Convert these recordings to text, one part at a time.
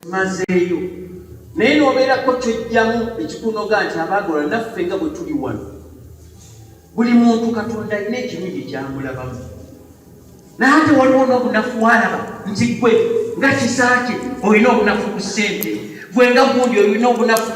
Mazeeyo naye n'obeerako kyojjamu ekikunoga nti abaagalwa naffe nga bwe tuli wano, buli muntu Katonda alina ekirungi kyamulabamu, naye ate waliwo n'obunafu waalaba nti gwe nga Kisaakye olina obunafu ku ssente, gwe nga gundi olina obunafu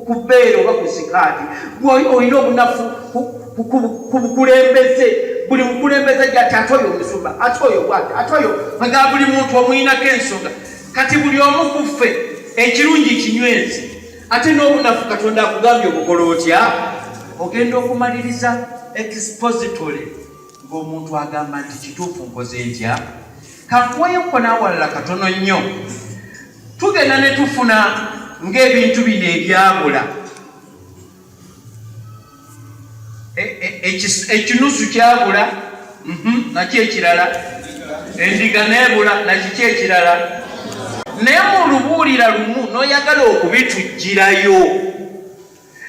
ku bbeere oba ku sikaati, gwe olina obunafu ku bukulembeze. Buli mukulembeze gyati, ate oyo omusumba, ate oyo bwati, ate oyo nga buli muntu omuyinako ensonga. Kati buli omu ku ffe ekirungi kinywezi, ate n'obunafu Katonda akugambye obukola otya? Ogenda okumaliriza expository ng'omuntu agamba nti kituufu nkoze ntya? Kankuweyokko n'awalala katono nnyo. Tugenda ne tufuna ng'ebintu bino ebyabula, ekinusu kyabula, nakyo ekirala endiga neebula, nakiki ekirala, naye mu lubuulira lumu n'oyagala okubituggyirayo.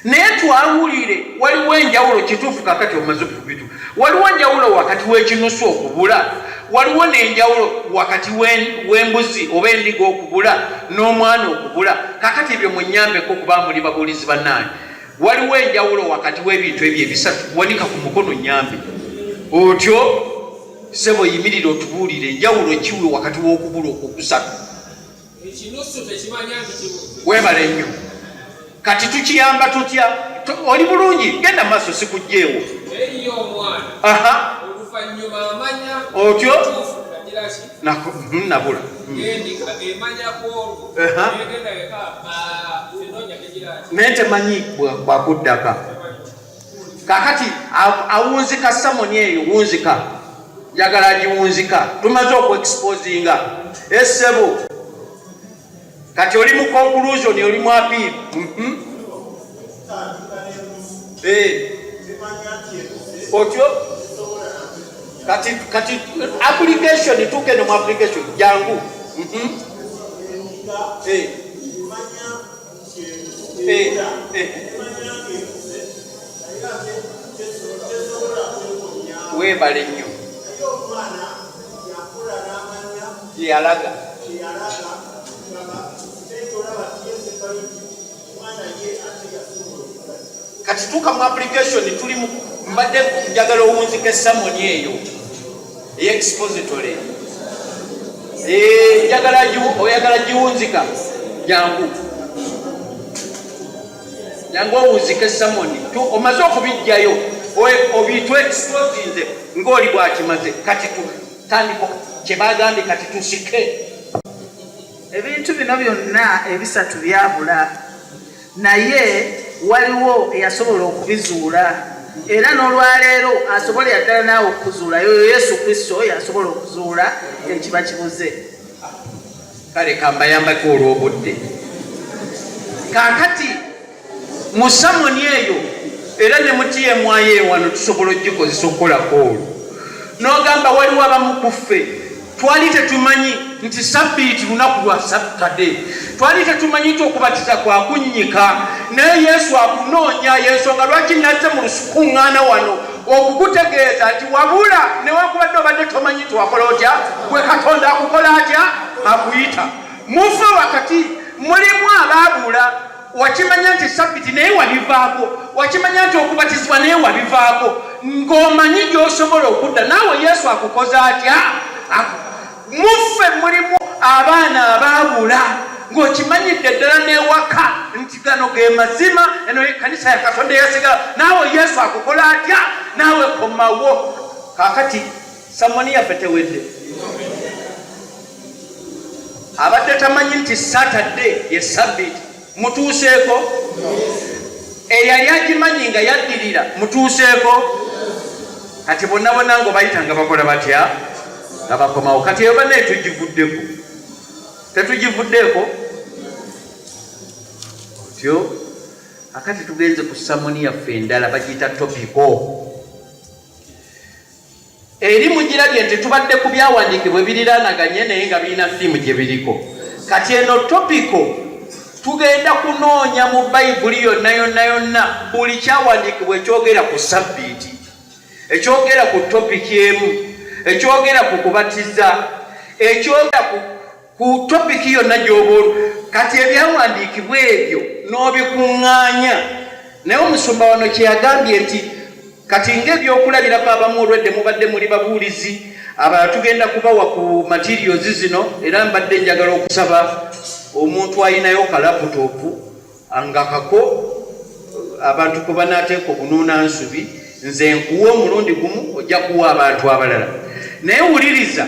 Naye twawulire, waliwo enjawulo kituufu kakati omaze okubitu, waliwo enjawulo wakati w'ekinusu okubula, waliwo n'enjawulo wakati w'embuzi oba endiga okubula n'omwana okubula. Kakati ebyo munyambeko kuba muli babuulizi bannange. Waliwo enjawulo wakati w'ebintu ebyo ebisatu? Wanika ku mukono nyambe otyo, sebo, yimirira otubuulire enjawulo kiwe wakati w'okubula okwo okusatu. Webale nnyo. Kati tukiyamba tutya? Oli bulungi, genda maaso, sikugjeewo. Otyo nabula. Naye temanyi bwakuddaka. Kakati awunzika samoni eyo, wunzika, njagala agiwunzika. Tumaze okuexposinga esebo, kati oli mu conclusion, oli mu appeal. Otyo kati application, tugende mu application, jangu. Weebale nnyo. Gyeyalaga kati tuuka mu application. Tuli mbadde njagala owunzika esamoni eyo eyexpository. Njagala oyagala giwunzika, jangu, jangu owunzika esamoni. Omaze okubijjayo, obitwexposinze ng'oli bwakimaze. Kati tutandika kyebagambye, kati tusike. Ebintu bino byonna ebisatu byabula, naye waliwo eyasobola okubizuula, era n'olwaleero asobolera ddala naawe okuzuula. Yoyo Yesu Kristo yasobola okuzuula ekiba kibuze. Kale kambayambako olw'obudde. Kaakati mu samoni eyo era ne mu TMI wano tusobola okugikozesa okukolako olwo n'ogamba waliwo abamu ku ffe twali tetumanyi nti Sabbiiti lunaku lwa Saturday, twali tetumanyi nti okubatiza kwakunnyika, naye Yesu akunoonya. Yensonga lwaki nazze mu lukuŋŋaana wano okukutegeeza nti wabula newankubadde obadde tomanyi nti wakola otya, gwe Katonda akukola atya? Akuyita. Mufe wakati mulimu abaabula. Wakimanya nti Sabbiti, naye wabivaako. Wakimanya nti okubatizibwa, naye wabivaako. Ng'omanyi gy'osobola okudda, naawe Yesu akukoze atya? Muffe mulimu abaana abaabula, ng'okimanyidde ddala n'ewaka nti gano ge mazima, eno ekkanisa ya Katonda eyasigala. Naawe Yesu akukola atya? Naawe komawo. Kaakati samoni yaffe tewedde. Abadde tamanyi nti Saturday ye Sabbiiti, mutuuseeko. Eyali agimanyi nga yaddirira, mutuuseeko. Kati bonna bonna nga obayita nga bakola batya? Nga bakomawo. Kati eyo bannaye tugivuddeko, tetugivuddeeko otyo. Akati tugenze ku samoni yaffe endala, bagiyita topical. Eri mugirabye nti tubadde ku byawandiikibwa ebiriraanaganye naye nga birina theme gye biriko. Kati eno topical, tugenda kunoonya mu Bayibuli yonna yonna yonna buli kyawandiikibwa ekyogera ku Sabbiiti, ekyogera ku topic emu, ekyogera ku kubatiza, ekyogera ku Ku topiki yonna gy'oba kati ebyawandiikibwa ebyo n'obikuŋŋaanya. Naye omusumba wano kye yagambye nti kati ng'ebyokulabirako abamu olwedde mubadde muli babuulizi, abalala tugenda kubawa ku materials zino, era mbadde njagala okusaba omuntu alinayo ka laputopu nga kako abantu kwe banaateeka obunuunansubi, nze nkuwa omulundi gumu ojja kuwa abantu abalala. Naye wuliriza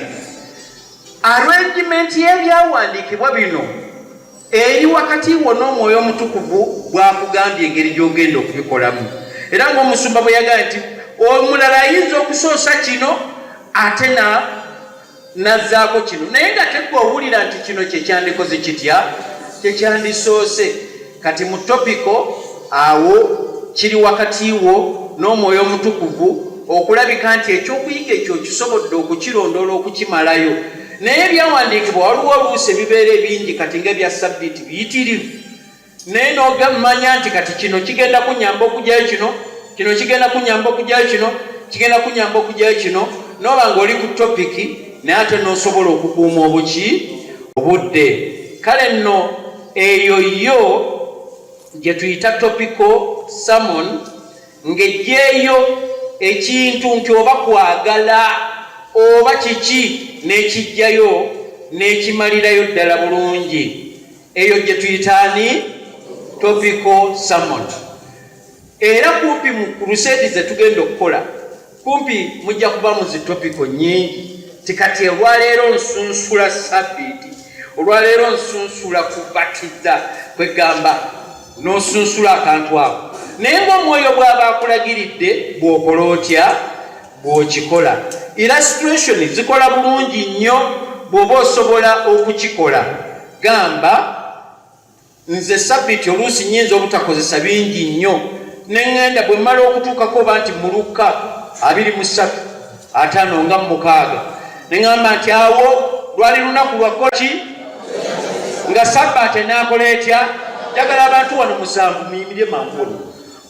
arrangement y'ebyawandiikibwa bino eri wakati wo n'Omwoyo Omutukuvu bw'akugambye engeri gy'ogenda okubikolamu. Era ng'omusumba bwe yagambye nti omulala ayinza okusoosa kino ate na nazzaako kino, naye nga tegwe owulira nti kino kye kyandikoze kitya, kye kyandisoose. Kati mu topiko awo kiri wakati wo n'Omwoyo Omutukuvu okulabika nti ekyokuyiga ekyo okisobodde okukirondoola okukimalayo. Naye ebyawandiikibwa waliwo oluusi ebibeera ebingi kati ng'ebya sabbiiti biyitirivu, naye n'omanya nti kati kino kigenda kunyamba okugyayo kino, kino kigenda kunyamba okugyayo kino, kigenda kunyamba okugyayo kino, n'oba ng'oli ku topiki naye ate n'osobola okukuuma obuki obudde. Kale nno eyo yo gye tuyita topical sermon, ng'eggyeeyo ekintu nti oba kwagala oba kiki n'ekiggyayo n'ekimalirayo ddala bulungi. Eyo gye tuyita ani? Topical sermon. Era kumpi mu crusade ze tugenda okukola kumpi mujja kuba mu zi topical nnyingi, ti kati olwaleero nsunsula sabbiiti, olwaleero nsunsula kubatiza, kwegamba n'osunsula akantu ako, naye ng'omwoyo bw'aba akulagiridde bw'okola otya bw'okikola. Illustration zikola bulungi nnyo bw'oba osobola okukikola. Gamba nze sabbiiti oluusi nnyinza obutakozesa bingi nnyo, ne ŋŋenda bwe mmala okutuukako oba nti mu Lukka 23 56, ne ŋŋamba nti awo lwali lunaku lwa kukola ki nga sabbaati enaakola etya. Njagala abantu wano 7 muyimirire mangu wano,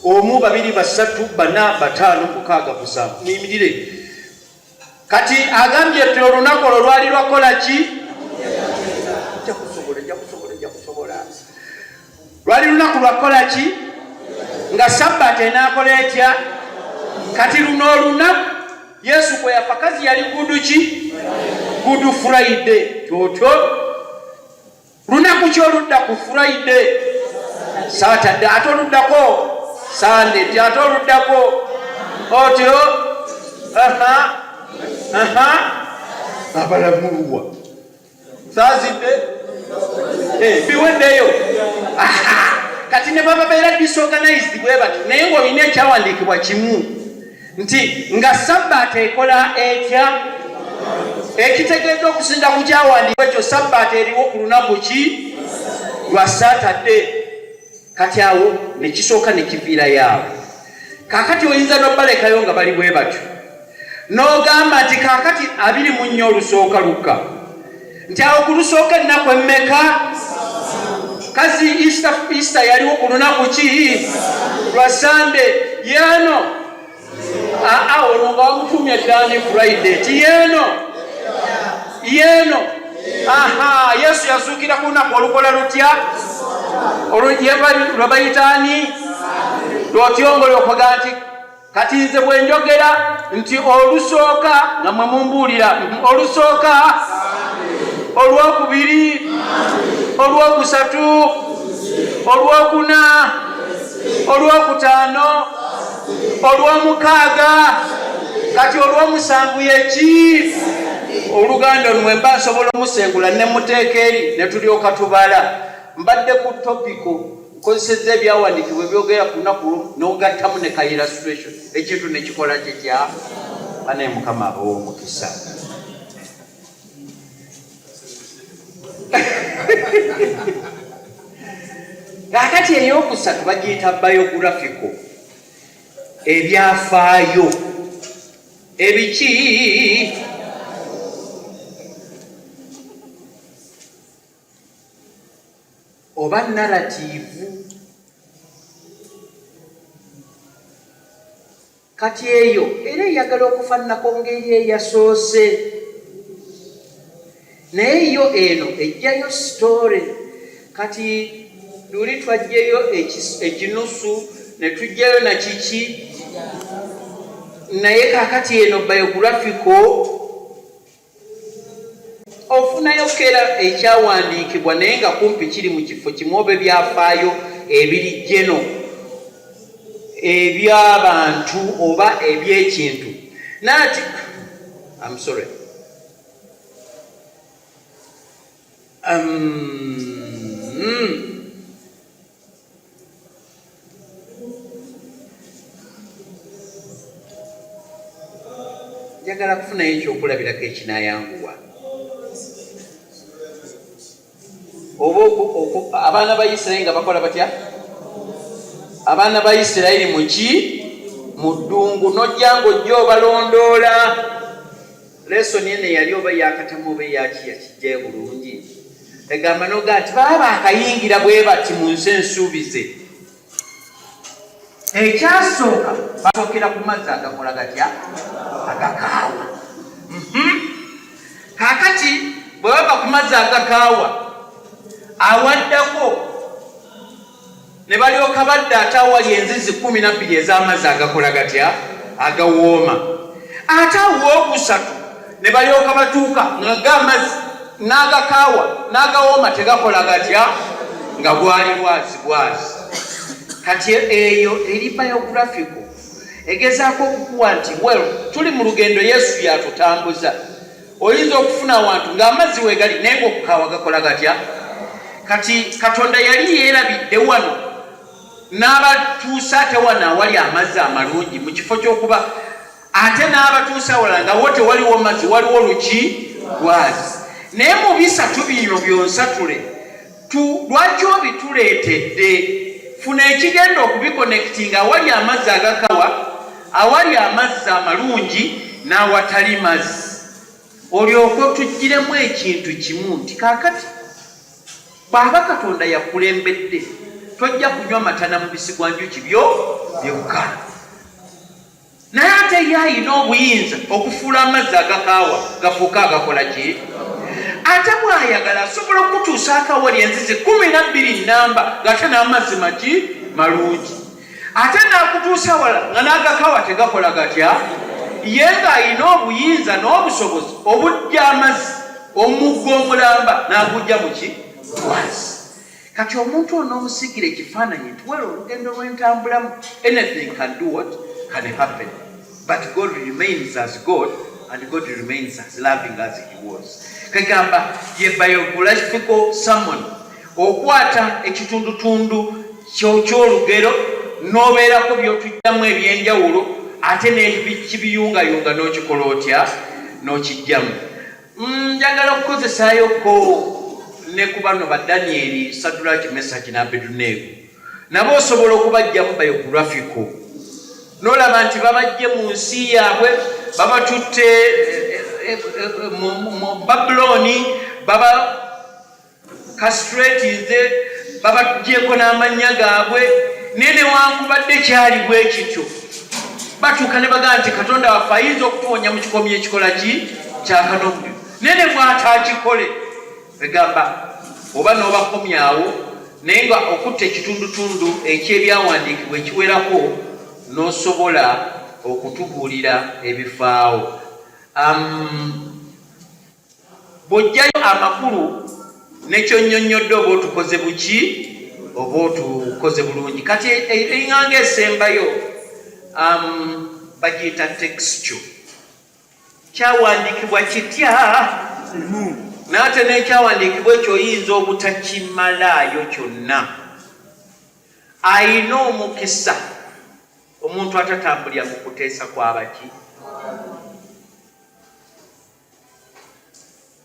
1 2 3 4 5 6 7, muyimirire. Kati agambye nti olunaku olwo lwali lwakola ki? Nja kusobola, nja kusobola, nja kusobola. Lwali lunaku lwakola ki? Nga sabbaati enaakola etya? Kati luno olunaku Yesu kwe yafa, kazi yali gudu ki? Good Friday. Kyotyo lunaku ki oludda ku Friday? Saturday. Ate oluddako Sunday, ti ate oluddako otyo abalamulwa Thursday biweddeyo. Kati ne baba beera disorganized bwe bati, naye ng'olina ekyawandiikibwa kimu nti nga sabbaati ekola etya, ekitegeeza okusinza ku kyawandiikibwa ekyo sabbaati eriwo ku lunaku ki? Lwa Saturday. Kati awo ne kisooka ne kiviirayo awo. Kaakati oyinza n'obalekayo nga bali bwe batyo, n'ogamba nti kaakati 24 olusooka Lukka, nti awo ku lusooka ennaku emmeka? Kazi Easter yaliwo ku lunaku ki? Lwa Sunday. Yeeno aa ono nga wamutumye ddaani Friday, ti yeeno yeeno. Aha, Yesu yazuukira ku lunaku olukola lutya? Lwe bayitaani lwotyongole okwaga nti kati nze bwe njogera nti olusooka nga mwe mumbuulira olusooka, olwokubiri, olwokusatu, olwokuna, olwokutaano, olwomukaaga, kati olwomusanvu yeki? Oluganda olwo mba nsobola omusengula ne muteeka eri ne tulyoka tubala. Mbadde ku topiko nkozesezza ebyawandiikibwa ebyogera ku lunaku lumu n'ogattamu ne ka illustration, ekintu ne kikola kitya? Banaye Mukama abawe omukisa. Kaakati eyokusatu bagiyita biographical, ebyafaayo ebiki oba narratiivu. Kati eyo era eyagala okufaananako ng'eri eyasoose. Naye yo eno ejjayo story. Kati luli twajjeyo ekinusu ne tujjayo na kiki, naye kakati eno biographical ofunayo kera ekyawandiikibwa naye nga kumpi kiri mu kifo kimu oba ebyafaayo ebiri geno eby'abantu oba eby'ekintu naati. I'm sorry. Njagala kufunayo ekyokulabirako ekinayanguwa oba abaana ba Isirayiri nga bakola batya? Abaana ba Isirayiri muki mu ddungu, nojja ng'ojja obalondoola. Lesson eno eyali oba eyakatamu oba eyaki yakijjayo bulungi, egamba noga nti baba bakayingira bwe bati mu nsi ensuubize. Ekyasooka basookera ku mazzi agakola gatya? Agakaawa. Kaakati bwe bava ku mazzi agakaawa, awaddako ne balyoka badda ate awali enzizi 12 ez'amazzi agakola gatya? Agawooma. Ate awookusatu ne balyoka batuuka nga g'amazzi n'agakaawa n'agawooma tegakola gatya? Nga gwali lwazi bwazi. Kati eyo eri biographical, egezaako okukuwa nti well, tuli mu lugendo, Yesu yatutambuza. Oyinza okufuna awantu ng'amazzi wegali naye ng'okukaawa gakola gatya? Kati Katonda yali yeerabidde wano n'abatuusa ate wano awali amazzi amalungi mu kifo ky'okuba ate n'abatuusa awalala nga wo tewaliwo mazzi, waliwo luki lwazi. Naye mu bisatu bino byonsatule lwaki obituleetedde? Funa ekigenda okubikonectinga awali amazzi agakawa, awali amazzi amalungi n'awatali mazzi, olyoke otuggyiremu ekintu kimu nti kaakati bw'aba Katonda yakulembedde tojja kunywa mata na mubisi gwa njuki byo byokka, naye ate ye ayina obuyinza okufuula amazzi agakaawa gafuuke agakola ki? Ate bw'ayagala asobola okukutuusa akawali enzizi 12 nnamba ng'ate n'amazzi maki malungi, ate n'akutuusa wala nga n'agakaawa tegakola gatya? Ye ng'ayina obuyinza n'obusobozi obujja amazzi omugga omulamba n'agujja muki lwazi. Kati omuntu ono omusigira ekifaananyi nti well, olugendo lw'entambulamu, anything can do, what can happen, but God remains as God and God remains as loving as he was. Kagamba ye biographical sermon, okwata ekitundutundu ky'olugero n'obeerako by'otujjamu ebyenjawulo, ate n'ekibiyungayunga n'okikola otya? N'okijjamu. Njagala okukozesayoko ne ku bano ba Danyeri, Saduraki, Mesaki ne Abeduneego. Nabo osobola okubajjamu biographical n'olaba nti babajje mu nsi yaabwe, babatutte mu Babulooni, baba castratinze, babaggyeko n'amannya gaabwe, naye newankubadde kyali bwe kityo batuuka ne bagamba nti Katonda waffe ayinza okutuwonya mu kikomi ekikola ki kyakana omuliro, naye ne bw'ataakikole egamba oba n'obakomyawo, naye nga okutta ekitundutundu eky'ebyawandiikibwa ekiwerako n'osobola okutubuulira ebifaawo. Bw'oggyayo amakulu nekyonnyonnyodde oba otukoze buki oba otukoze bulungi. Kati eŋŋanga esembayo bagiyita texture. Kyawandiikibwa kitya? N'ate n'ekyawandiikibwa ekyo oyinza obutakimalaayo kyonna. Ayina omukisa omuntu atatambulira mu kuteesa kw'abaki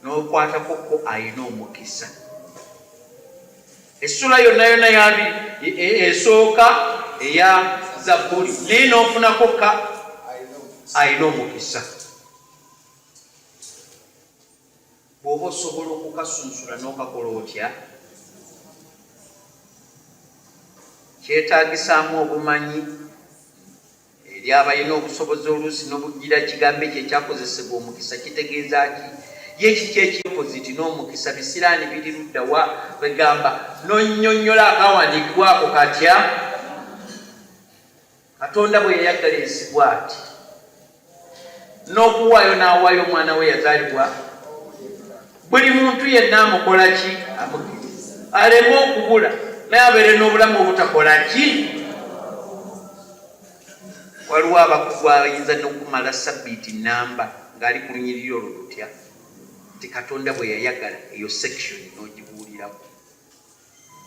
n'okwatako ko ayina omukisa. Essula yonna yonna yabi esooka eya Zabbuli, naye n'ofunako ka ayina omukisa. Bw'oba osobola okukasunsula n'okakola otya? Kyetaagisaamu obumanyi eri abalina obusobozi oluusi n'obugira ekigambo ekyo ekyakozesebwa omukisa kitegeeza ki? Ye kiki ekyopposite n'omukisa bisiraani biri ludda wa? Kwegamba n'onnyonnyola akawandiikibwa ako katya? Katonda bwe yayagala ensi bw'ati, n'okuwaayo n'awaayo omwana we yazaalibwa buli muntu yenna amukola ki? Amukkiriza aleme okubula naye abeere n'obulamu obutakola ki? Waliwo abakugu abayinza n'okumala sabbiiti nnamba ng'ali ku lunyiriri olwo lutya nti Katonda bwe yayagala eyo section n'ogibuulirako.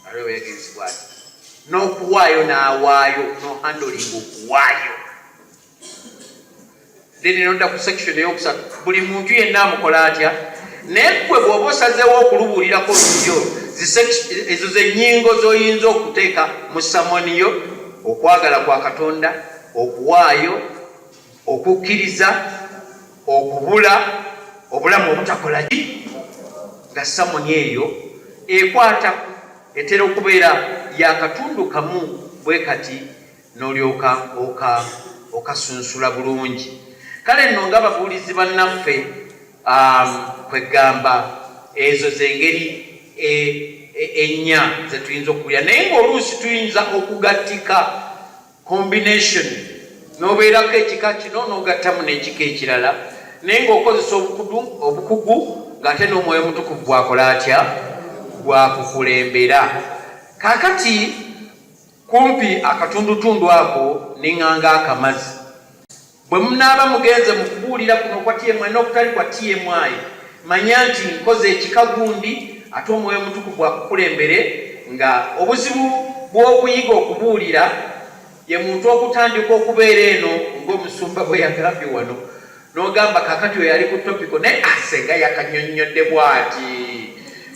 Aliwo bwe ati n'okuwaayo n'awaayo n'ohandolinga okuwaayo, then nodda ku section eyokusatu, buli muntu yenna amukola atya? Naye ggwe bw'oba osazeewo okulubuulirako olulyo, ezo zennyingo z'oyinza okuteeka mu sermon yo: okwagala kwa Katonda, okuwaayo, okukkiriza, okubula, obulamu obutakola ki. Nga sermon eyo ekwata etera okubeera yakatundu kamu bwe kati, n'olyoka okasunsula bulungi. Kale nno nga babuulizi bannaffe, kwegamba ezo zengeri ennya zetuyinza okuwulira, naye ng'oluusi tuyinza okugattika combination, n'obeerako ekika kino n'ogattamu n'ekika ekirala, naye ng'okozesa obukugu ng'ate n'Omwoyo Omutukuvu bwakola atya? Bwakukulembera. Kaakati kumpi akatundutundu ako niŋŋanga akamazi. Bwe munaaba mugenze mu kubuulira kuno okwa TMI n'okutali kwa TMI, manya nti nkoze ekika gundi, ate Omwoyo Omutukuvu akukulembere. Nga obuzibu bw'okuyiga okubuulira ye muntu okutandika okubeera eno ng'omusumba bwe yagambye wano, n'ogamba kaakati oyo ali ku topic naye asenga yakanyonnyodde bw'ati.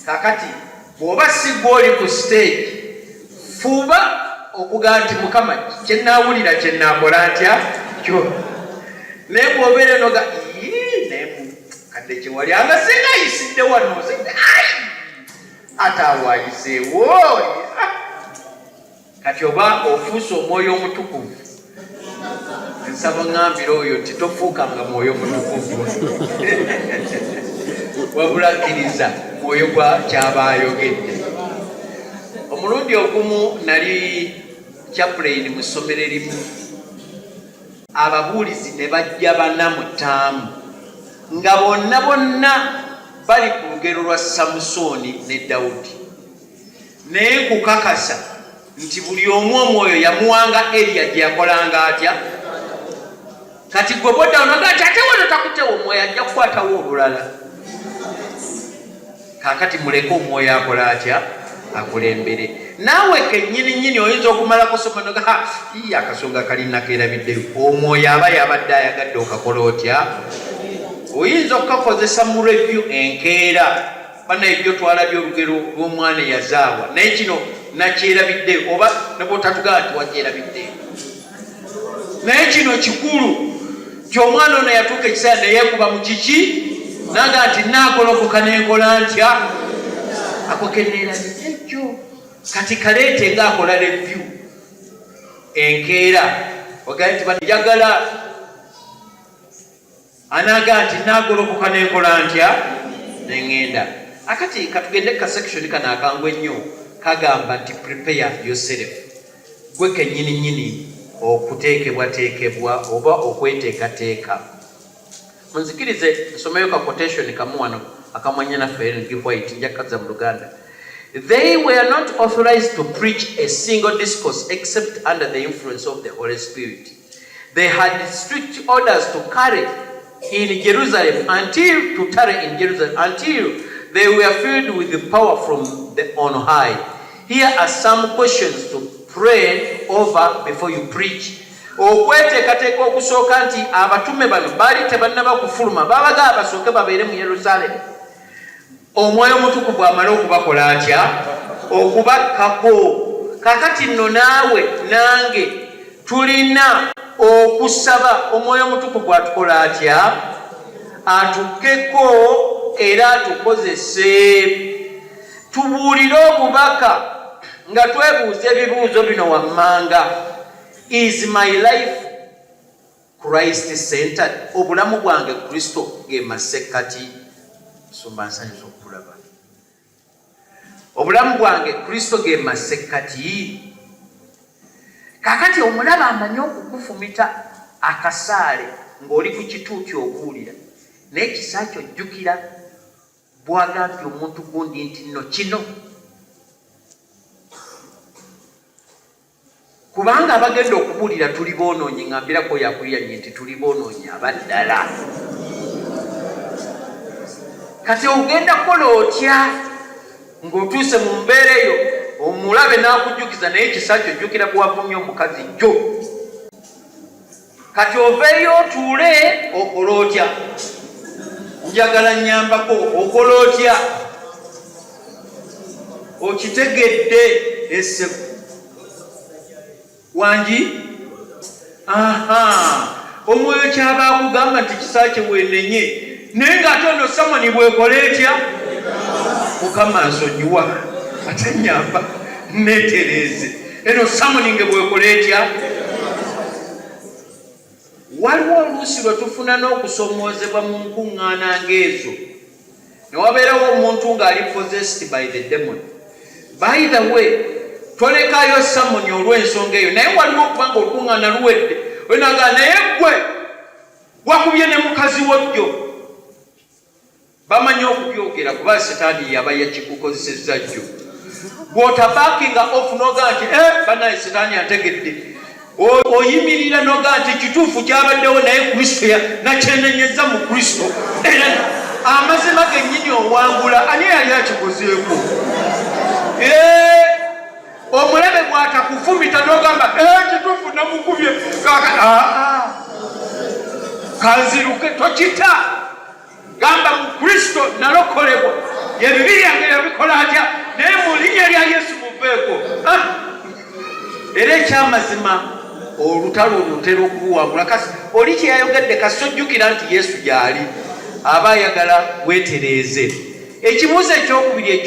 Kaakati bw'oba si gwe oli ku stage, fuba okugamba nti, "Mukama, kyenaawulira kyenaakola ntya kyo?" Naye bw'obeera eno ga naye kadde kyewali anga singa ayisidde wano, ate awo ayiseewo, kati oba ofuuse Omwoyo Omutukuvu. Nsaba ŋŋambire oyo nti tofuukanga Mwoyo Mutukuvu, wabula kkiriza mwoyo gwa kyaba ayogedde. Omulundi ogumu nali chaplain mu ssomero erimu, ababuulizi ne bajja bana mu ttaamu nga bonna bonna bali ku lugero lwa Samusooni ne Dawudi, naye nkukakasa nti buli omu omwoyo yamuwanga eriya gye yakolanga atya. Kati gwe bodda onoga nti ate wano takutewo, omwoyo ajja kukwatawo olulala. Kaakati muleke omwoyo akola atya? Akulembere. Naawe kennyini nnyini oyinza okumalako soma noga, "Iye, akasonga kalina keerabiddeyo." Omwoyo aba yabadde ayagadde okakola otya? Oyinza okukakozesa mu review enkeera. Banaye, byo twalabye olugero lw'omwana eyazaalwa, naye kino nakyerabiddeyo, oba ne bwotatugamba nti wakyerabiddeyo, naye kino kikulu ti omwana ono yatuuka ekiseera neyeekuba mu kiki naga nti naagolokoka nenkola ntya ako keneerabidde ekyo. Kati kaleete ngaakola review enkeera, ogaye nti njagala anaaga nti naagolokoka nenkola ntya neŋŋenda. Akati katugende ka section kano akangu ennyo, kagamba nti prepare yourself, gwe kennyini nnyini okuteekebwateekebwa oba okweteekateeka. Munzikirize nsomeyo ka quotation kamu wano akamwannyinaffe Ellen G. White, nja kukazza mu Luganda. "They were not authorized to preach a single discourse except under the influence of the Holy Spirit. They had strict orders to tarry in Jerusalem until they were filled with the power from the on high. Here are some questions to pray over before you preach." Okweteekateeka okusooka nti abatume bano baali tebannaba kufuluma, babaga basooke babeere mu Yerusaalemu, Omwoyo Omutukuvu amale okubakola atya? Okubakkako. Kakati nno naawe nange tulina okusaba Omwoyo Omutukuvu atukola atya? Atukkeko era atukozese tubuulire obubaka nga twebuuza ebibuuzo bino wammanga: Is my life Christ centered? Obulamu bwange Kristo ge masekkati? Musumba, nsanyusa okukulaba. Obulamu bwange Kristo ge masekkati. Kaakati omulaba amanyi okukufumita akasaale ng'oli ku kituuti obuulira, naye kisa kyo jjukira bw'agambye omuntu gundi nti nno kino. Kubanga abagenda okubuulira tuli boonoonyi, ŋŋambirako oyo akuliranye nti tuli boonoonyi abaddala. Kati ogenda kukola otya ng'otuuse mu mbeera eyo omulabe n'akujjukiza, naye ekisa kyo jjukira bwe wavumye omukazi jjo. Kati oveeyo otuule okola otya? Njagala nnyambako, okola otya? Okitegedde esseku wangi? Aha, omwoyo kyaba akugamba nti kisa kye weenenye, naye ng'ate ono samoni bw'ekola etya? Mukama nsonyiwa, ate nnyamba neetereeze. Eno samoni nge bw'ekola etya? Waliwo oluusi lwe tufuna n'okusomoozebwa mu nkuŋŋaana ng'ezo, ne wabeerawo omuntu ng'ali possessed by the demon. By the way, tolekaayo samoni olw'ensonga eyo, naye waliwo okuba nga olukuŋŋaana luwedde, onaga naye ggwe wakubye ne mukazi wo jjo. Bamanyi okubyogera kuba sitaani yaba yakikukozesezza jjo. Bw'otabakinga off n'ogaa nti eh, banaye sitaani antegedde, oyimirira n'ogaa nti kituufu kyabaddewo, naye Kristo nakyenenyeza mu Kristo, era amazima gennyini owangula. Ani yali akikozeeko? Eh, omulabe bw'atakufumita n'ogamba eh, kituufu namukubye, ah, ah. Kanziruke, tokita. Gamba mu Kristo nalokolebwa, ebibi byange yabikola atya, naye mu linnya lya Yesu muveeko. Ah! Era ekyamazima olutalo olwo otera okuluwangula. Kasi oli kye yayogedde kasi ojjukira nti Yesu gy'ali, aba ayagala weetereeze. Ekibuuzo ekyokubiri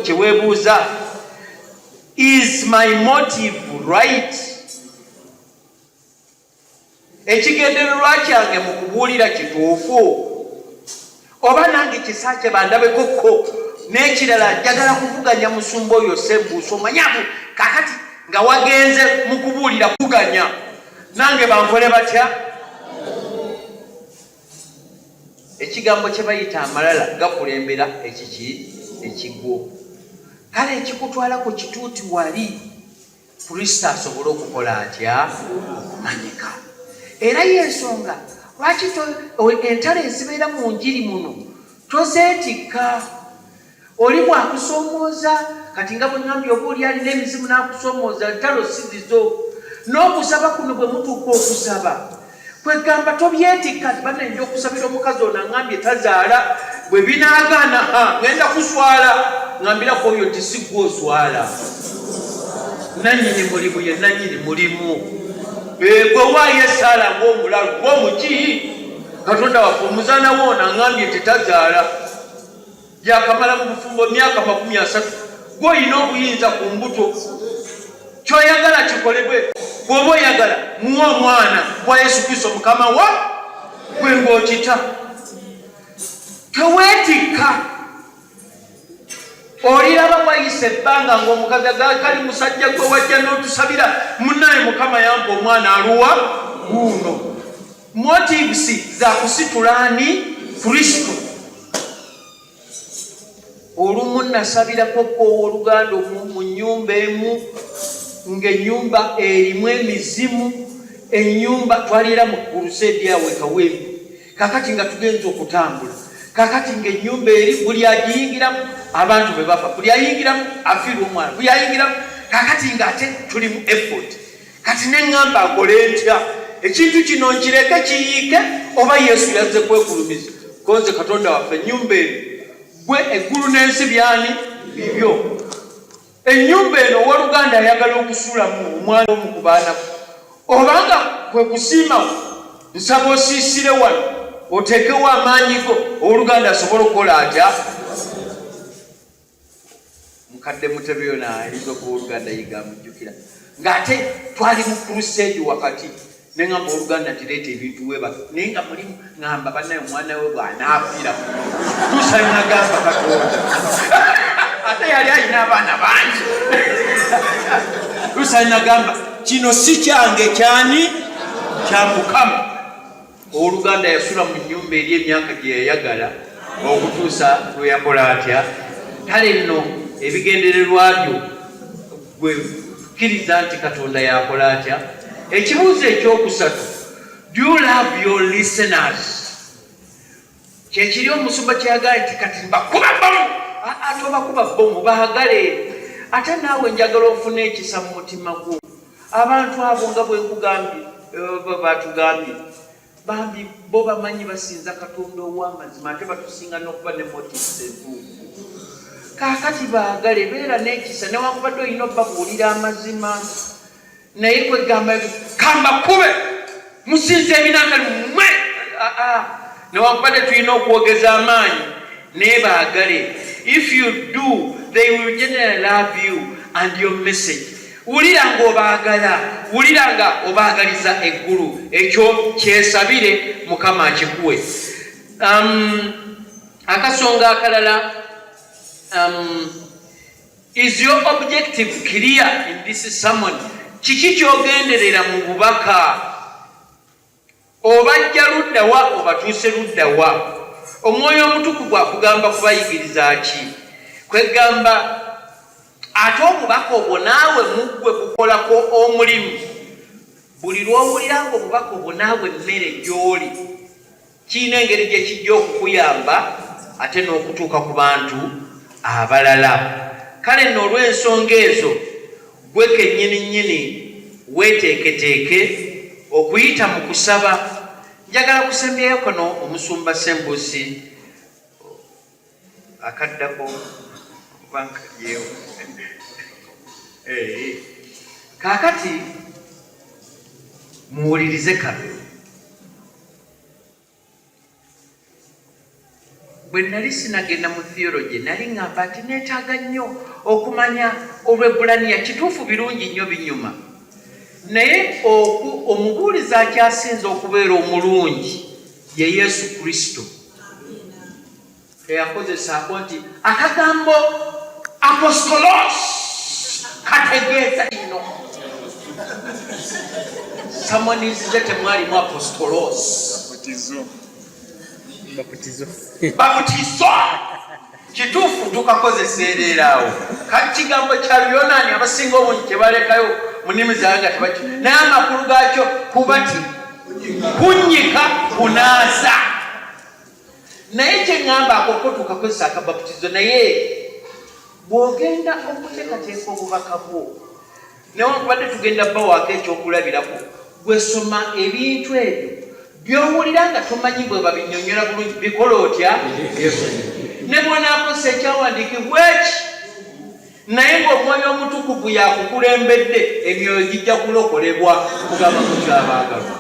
kye weebuuza, is my motive right? Ekigendererwa kyange mu kubuulira kituufu? Oba nange kisa kye bandabeko ko? N'ekirala, njagala kuvuganya musumba oyo Ssembuusi, omanyi abo kakati nga wagenze mu kubuulira kuganya, nange bankole batya? Ekigambo kye bayita amalala gakulembera ekiki? Ekigwo. Kale ekikutwala ku kituuti wali Kristo asobole okukola atya? Okumanyika. Era y'ensonga lwaki entalo ezibeera mu njiri muno tozeetikka. Oli bw'akusoomooza, kati nga bwe ŋŋambye, oba oli alina emizimu n'akusoomooza, ntalo si zizo. N'okusaba kuno bwe mutuuka okusaba, kwegamba tobyetikka nti banne nja okusabira omukazi ono aŋŋambye tazaala, bwe binaagaana ha ŋŋenda kuswala. Ŋŋambirako oyo nti si ggwe oswala, nannyini mulimu ye nannyini mulimu. Gwe waayo essaala ng'omulalu ng'omuki, Katonda waffe omuzaana wo ono aŋŋambye nti tazaala, yakamala mu bufumbo myaka 30, gwe olina obuyinza ku mbuto, ky'oyagala kikolebwe. Bw'oba oyagala muwe omwana wa Yesu Kristo Mukama wa gwe ng'okita, teweetikka. Oliraba wayise ebbanga ng'omukazi agakali musajja gwe wajja n'otusabira, munnaye Mukama yampa omwana aluwa guuno. Motives za kusitula ani? Kristo. Olumu nasabirako ko ow'oluganda mu nnyumba emu ng'ennyumba erimu emizimu, ennyumba twaliera mu kuruseedi awo e Kawempe. Kakati nga tugenze okutambula, kakati ng'ennyumba eri buli agiyingiramu abantu be bafa, buli ayingiramu afiirwa omwana, buli ayingiramu. Kakati ng'ate tuli mu effort. Kati ne ŋŋamba nkole ntya? Ekintu kino nkireke kiyiike oba Yesu yazze kwegulumiza? Ko nze Katonda waffe, ennyumba eno gwe eggulu n'ensi byani? Bibyo. Ennyumba eno ow'oluganda ayagala okusulamu omwana omu ku baana bo, obanga kwe kusiima kwo, nsaba osiisire wano oteekewo amaanyi go ow'oluganda asobole okukola atya? Mukadde Mutebi ono ayinza okuba oluganda yiga amujjukira, ng'ate twali mu crusade wakati. Ne ŋŋamba oluganda nti leeta ebintu weebake, naye nga mulimu ŋŋamba bannaye omwana we bw'anaafiira tuusa nagamba Katonda ate yali alina abaana bangi tuusa nagamba kino si kyange kyani kya Mukama. Ow'oluganda yasula mu nnyumba eri emyaka gye yayagala okutuusa lwe yakola atya? Kale nno ebigendererwa byo gwe kkiriza nti Katonda yakola atya? Ekibuuzo ekyokusatu, do you love your listeners? Kyekiri omusumba kyeyagala nti kati mbakuba bbomu. Ate obakuba bbomu baagale. Ate naawe njagala ofune ekisa mu mutima gwo. Abantu abo nga bwe nkugambye, eh, batugambye bambi bo bamanyi basinza Katonda ow'amazima ate batusinga n'okuba ne motives entuufu. Kaakati baagale, beera n'ekisa newankubadde olina obabuulira amazima. Naye kwegamba kambakube musinza ebinankali mwe ah, ah. Newankubadde tulina okwogeza amaanyi naye baagale. If you do they will generally love you and your message. Wulira ng'obaagala, wulira nga obaagaliza eggulu. Ekyo kyesabire Mukama akikuwe. Akasonga akalala, is your objective clear in this sermon? Kiki ky'ogenderera mu bubaka? Obajja ludda wa? Obatuuse ludda wa? Omwoyo Omutukuvu akugamba kubayigiriza ki? Kwegamba ate obubaka obwo naawe muggwe bukolako omulimu. Buli lw'owulira nga obubaka obwo naawe mmere gy'oli, kirina engeri gye kijja okukuyamba ate n'okutuuka ku bantu abalala. Kale nno olw'ensonga ezo, ggwe kennyini nnyini weeteeketeeke okuyita mu kusaba. Njagala kusembyayo kano omusumba Ssembuusi akaddako oba nkalyewo. Kaakati muwulirize kano. Bwe nali sinagenda mu theology, nali ŋŋamba nti neetaaga nnyo okumanya Olwebbulaniya. Kituufu, birungi nnyo, binyuma, naye omubuulizi akyasinze okubeera omulungi ye Yesu Kristo. Teyakozesaako nti akagambo apostolos kategeeza kino. Samonizize temwalimu apostolos. Babutizo. Kituufu tukakozesa ereera awo. Kati kigambo kya Luyonaani abasinga obungi kye balekayo mu nnimi zaabwe nga tebaki, naye amakulu gaakyo kuba ti kunnyika, kunaaza. Naye kye ŋŋamba ako ko tukakozesa akabaputizo, naye bw'ogenda okuteekateeka obubaka bwo, newankubadde tugenda bawaako ekyokulabirako, gwe soma ebintu ebyo by'owulira nga tomanyi bwe babinnyonnyola bulungi, bikola otya? Ne bw'onaakozesa ekyawandiikibwa eki, naye ng'Omwoyo Omutukuvu yakukulembedde, emyoyo gijja kulokolebwa. Kugamba mutyo abaagalwa.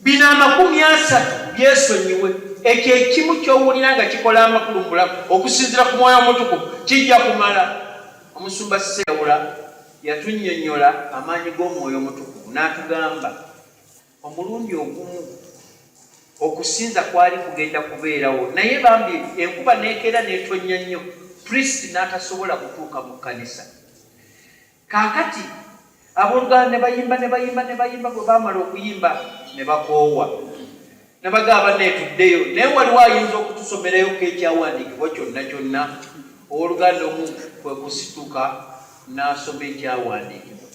Bino 30 byesonyiwe. Ekyo ekimu ky'owulira nga kikola amakulu mu bulamu okusinziira ku Mwoyo Omutukuvu kijja kumala. Omusumba Sewula yatunnyonnyola amaanyi g'Omwoyo Omutukuvu n'atugamba omulundi ogumu okusinza kwali kugenda kubeerawo naye bambi enkuba n'ekeera n'etonnya nnyo, priest n'atasobola kutuuka mu kkanisa. Kaakati, ab'oluganda ne bayimba, ne bayimba, ne bayimba, bwe baamala okuyimba ne bakoowa. Ne bagamba, Bannaye, tuddeyo. Naye waliwo ayinza okutusomerayokko Ekyawandiikibwa kyonna kyonna? Ow'oluganda omu kwe kusituka n'asoma Ekyawandiikibwa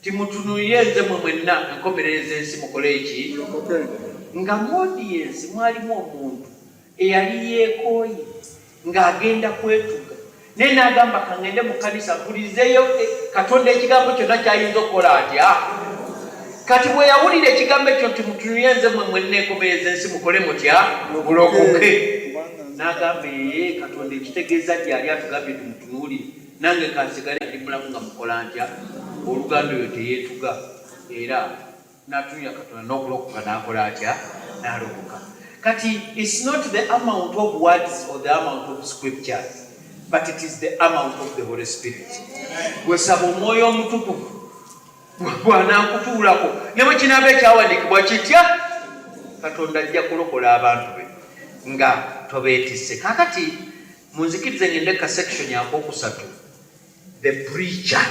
nti, Mutunuulire nze mmwe mwenna enkomerero z'ensi mukole ki? Nga mu odiyensi mwalimu omuntu eyali yeekooye ng'agenda kwetuga, naye n'agamba, Ka ŋŋende mu kkanisa mpulirizeeyo eh, Katonda ekigambo kyonna ky'ayinza okukola atya. Kati bwe yawulira ekigambo ekyo nti, Mutunulire nze mmwe mwenna enkomerero z'ensi mukole mutya? Mulokoke. N'agamba, Ee, Katonda ekitegeeza gy'ali atugambye tumutunuulire, nange kansigale ndi mulamu nga mukola ntya? Ow'oluganda oyo teyeetuga era N'atunulira Katonda n'okulokoka n'akola atya? N'alokoka. Kati it's not the amount of words or the amount of scriptures, but it is the amount of the Holy Spirit. Gwe saba Omwoyo Omutukuvu. Bw'anaakutuulako ne bwe kinaaba ekyawandiikibwa kitya, Katonda ajja kulokola abantu be nga tobeetisse. Kaakati munzikirize ngende ka section akokusatu, the preacher,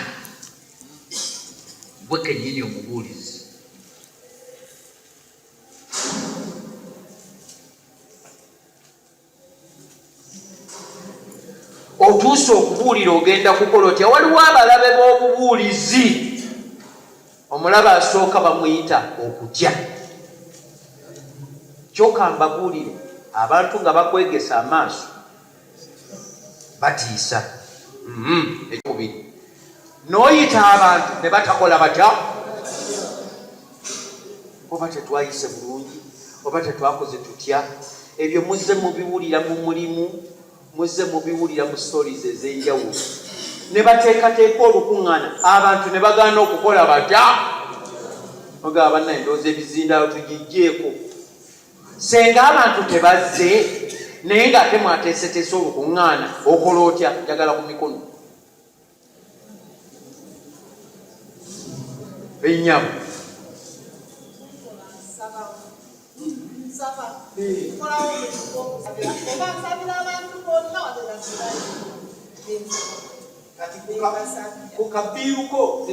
gwe kennyini omubuulizi. Otuuse okubuulira, ogenda kukola otya? Waliwo abalabe b'obubuulizi. Omulabe asooka bamuyita okutya. Kyoka mbabuulire, abantu nga bakwegesa amaaso batiisa. Ekyokubiri, n'oyita abantu ne batakola batya? Oba tetwayise bulungi, oba tetwakoze tutya? Ebyo muzze mubiwulira mu mulimu, muzze mubiwulira mu stories ez'enjawulo. Ne bateekateeka olukuŋŋaana, abantu ne bagaana okukola batya? Ogamba bannaye, ndowooza ebizindaalo tugiggyeko. Senga abantu tebazze naye ng'ate mwateeseteese olukuŋŋaana, okola otya? Njagala ku mikono. Ennyabo. Kati ku kabiiru ko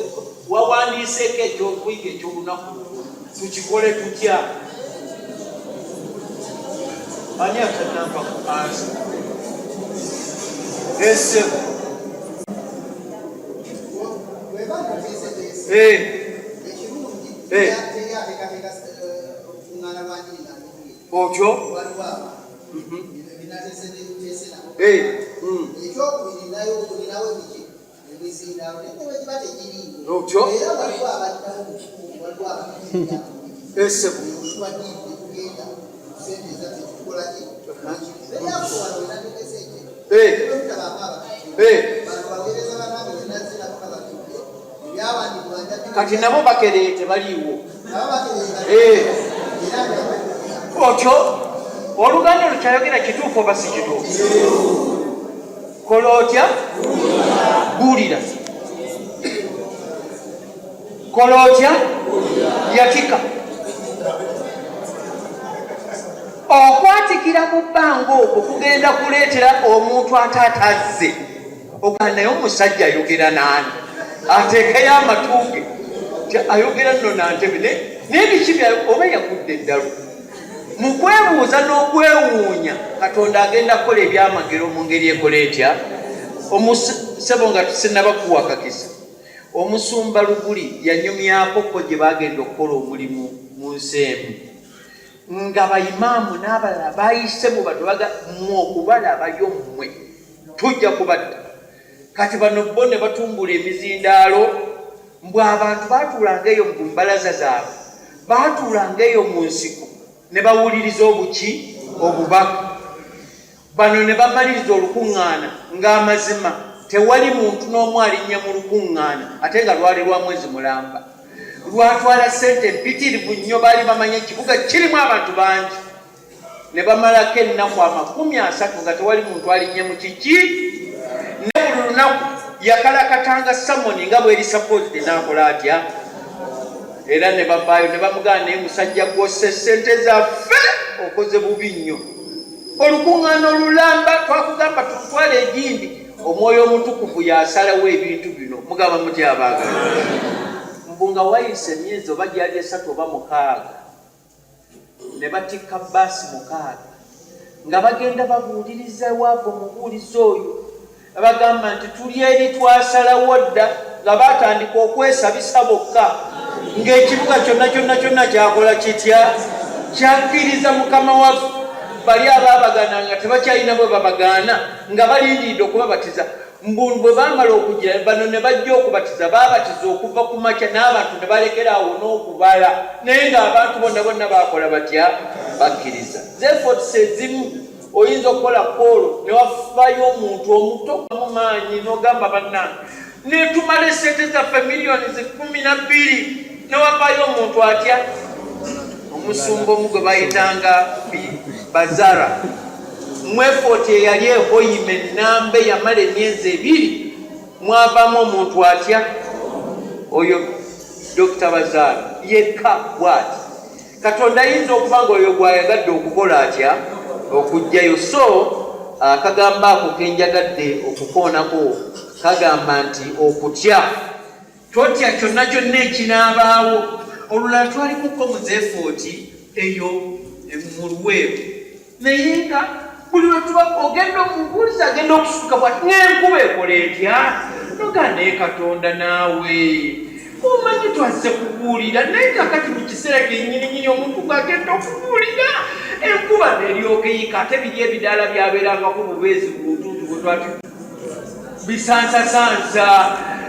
wawandiiseeko ekyokuyiga eky'olunaku olwo, tukikole tutya? Ani atanampa ku ansa? Esebo. Otyo? Otyo? Esebo. Kati nabo bakereye tebaliiwo. Otyo oluganda lukyayogera kituufu oba si kituufu? Kola otya? Buulira. Kola otya? Yatika. Okwatikira mu bbanga okwo kugenda kuleetera omuntu ate atazze okuba naye omusajja ayogera naani, ateekeyo amatu ge nti ayogera nno nantebe naye biki oba yagudde eddalu. Mu kwebuuza n'okwewuunya, Katonda agenda kukola ebyamagero mu ngeri ekola etya? Sebo nga sinnaba kukuwa kakisa, Omusumba Luguli yanyumyako ko gye baagenda okukola omulimu mu nsi emu nga bayimaamu n'abalala bayise mu bantu baga mmwe okubalabayo mmwe tujja kubatta. Kati bano bo ne batumbula emizindaalo mbu abantu baatuulanga eyo mu mbalaza zaabwe, baatuulanga eyo mu nsiko ne bawuliriza obuki obubaka. Bano ne bamaliriza olukuŋŋaana ng'amazima tewali muntu n'omu alinnya mu lukuŋŋaana ate nga lwali lwa mwezi mulamba. Lwatwala ssente mpitirivu nnyo, baali bamanyi ekibuga kirimu abantu bangi. Ne bamalako ennaku 30 nga tewali muntu alinnye mu kiki. Ne buli lunaku yakalakatanga samoni nga bweri supposed n'akola atya? Era ne bavaayo ne bamugaana, naye musajja gw'osse ssente zaffe okoze bubi nnyo. Olukuŋŋaana olulamba twakugamba tutwale egindi. Omwoyo Omutukuvu y'asalawo ebintu bino. Mugamba mutya abaagala? Mbu nga wayise emyezi oba gyali 3 oba 6 ne batikka bbaasi 6 nga bagenda babuuliriza ewaabwe omubuulizi oyo. Bagamba nti tuli eri twasalawo dda, nga baatandika okwesabisa bokka ng'ekibuga kyonna kyonna kyonna kyakola kitya? Kyakkiriza Mukama waffe. Bali abaabagaana nga tebakyalina bwe babagaana nga balindiridde okubabatiza. Mbu bwe baamala okugira bano ne bajja okubatiza, baabatiza okuva ku makya n'abantu ne balekera awo n'okubala, naye ng'abantu bonna bonna baakola batya? Bakkiriza. Z'efforts ezimu oyinza okukola koolo ne wafayo omuntu omuto mu maanyi n'ogamba bannange netumala esente zaffe miliyoni 12 ne wavayo omuntu atya? Omusumba omu gwe bayitanga Bazara mu effort eyali ehoyima ennamba eyamala emyezi 2 mwavaamu omuntu atya? Oyo Dokita Bazaana yekka bw'ati. Katonda ayinza okuba nga oyo gw'ayagadde okukola atya? Okuggyayo. So, akagambo ako ke njagadde okukoonako kagamba nti okutya. Totya kyonna kyonna ekinaabaawo. Olulala twalikukko mu Zefooti eyo mu Luweero. Naye nga buli lwe tuba ogenda omubuulizi agenda okusituka bwati n'enkuba ekola etya noga naye Katonda naawe omanyi twazze kubuulira naye kakati mu kiseera kyenyininyini omuntu ng'agenda okubuulira enkuba neryoka eyika ate biri ebidaala byabeerangako bubeezi ku butuutu bwe twati bisansasansa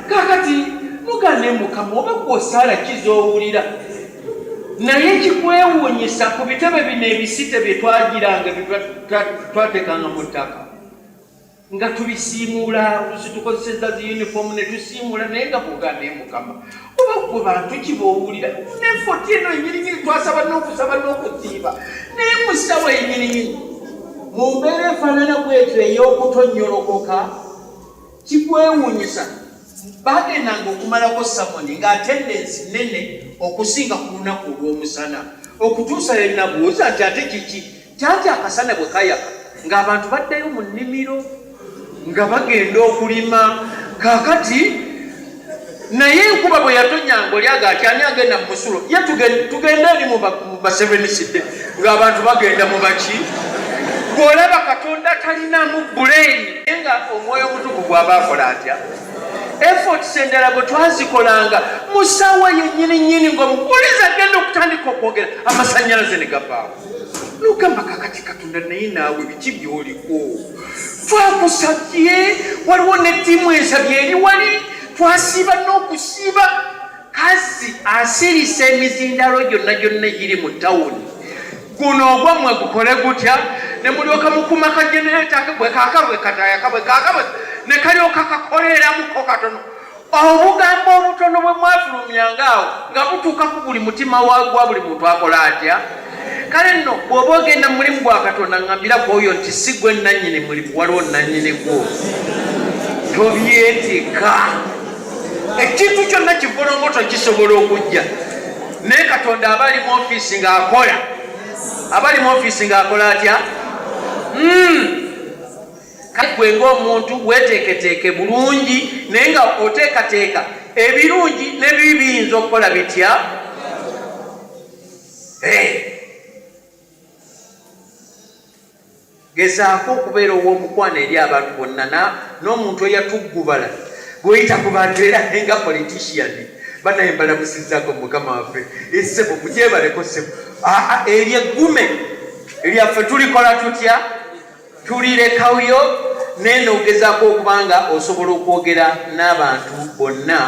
kakati mugane mukama oba gwosaala kizowulira Naye kikwewuunyisa ku bitebe bino ebisite bye twagiranga twateekanga mu ttaka nga tubisiimuula oluusi tukozesezza zi yunifoomu ne tusiimuula naye nga bwogaa naye mukama oba gwe bantu ki b'owulira nefoti eno enyininyini twasaba n'okusaba n'okusiiba naye mu ssawa enyininyini mu mbeera efaanana bwetyo ey'okutonnyolokoka Kikwewuunyisa, baagendanga okumalako samoni nga atendensi nnene okusinga ku lunaku olw'omusana, okutuusa lwe nnabuuza nti, Ate kiki? Nti, Anti akasana bwe kayaka, ng'abantu baddayo mu nnimiro, nga bagenda okulima. Kaakati, naye enkuba bwe yatonnyanga, oli aga ati, Ani agenda mu musulo? Ye tugende eri mu Baseveniside, ng'abantu bagenda mu baki? Bw'olaba Katonda talinaamu bbuleeni, naye nga Omwoyo Omutukuvu aba akola atya? Efforts endala bwe twazikolanga mu ssaawa yennyini nnyini ng'omubuulizi agenda okutandika okwogera, amasannyalaze ne gavaawo. N'ogamba, Kaakati Katonda, naye naawe biki by'oliko? Twakusabye, waliwo ne ttiimu ensabye eri wali, twasiiba n'okusiiba. Kazi asirisa emizindaalo gyonna gyonna egiri mu tawuni. Guno ogwammwe gukole gutya? Ne mulyoka mukuma ka genereeta bwe kaaka bwe katayaka bwe kaaka bwe ne kalyoka kakoleeramuko katono. Obugambo obutono bwe mwafulumyanga awo nga butuuka ku buli mutima gwa buli muntu akola atya? Kale nno bw'oba ogenda mu mulimu gwa Katonda ngambira ku oyo nti si gwe nnannyini mulimu, waliwo nnannyini gwo. Tobyetika. Ekintu kyonna kivolongoto kisobola okujja, naye Katonda aba ali mu ofiisi ng'akola. Aba ali mu ofiisi ng'akola atya? Kale gwe ng'omuntu weeteeketeeke bulungi, naye nga oteekateeka ebirungi n'ebibi biyinza okukola bitya? Hey. Gezaako okubeera ow'omukwano eri abantu bonna n'omuntu eyatuggubala bw'oyita ku bantu era nga politician banaye mbalamusizzako mukama waffe essebo eh, mugyebaleko ssebo ah, ah, eryo eggume lyaffe tulikola tutya tulirekayo naye nogezaako okuba nga osobola okwogera n'abantu bonna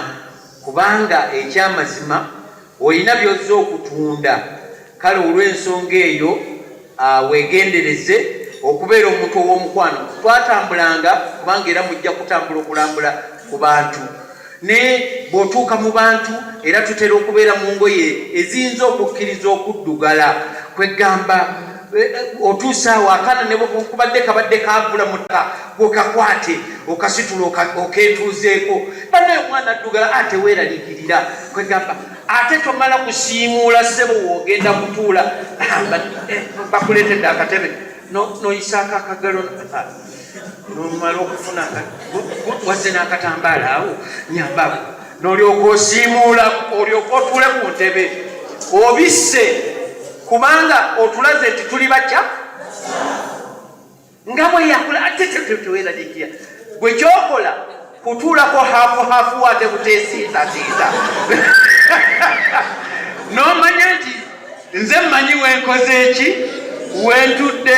kubanga ekyamazima olina byozze okutunda kale olw'ensonga eyo weegendereze okubeera omuntu ow'omukwano. Twatambulanga, kubanga era mujja kutambula okulambula ku bantu. Ne bw'otuuka mu bantu, era tutera okubeera mu ngoye eziyinza okukkiriza okuddugala. Kweggamba, otuuse awo akaana ne bwekubadde kabadde kaavula mu ttaka, gwokakwate okasitula okeetuuzeeko. Bannaye omwana addugala, ate weeraliikirira. Kweggamba. Ate tomala kusiimuula ssebo w'ogenda kutuula, eh, bakuleetedde akatebe n'oyisaako akagalo n'omala okufuna wazze n'akatambaala awo nyambaako n'olyoka osiimuula olyoka otuule ku ntebe obisse kubanga otulaze nti tuli batya nga bwe yakola ate teweraliikira gwe kyokola kutuulako hafu hafu ate buteesiitasiita n'omanya nti nze mmanyi wenkoze eki wentudde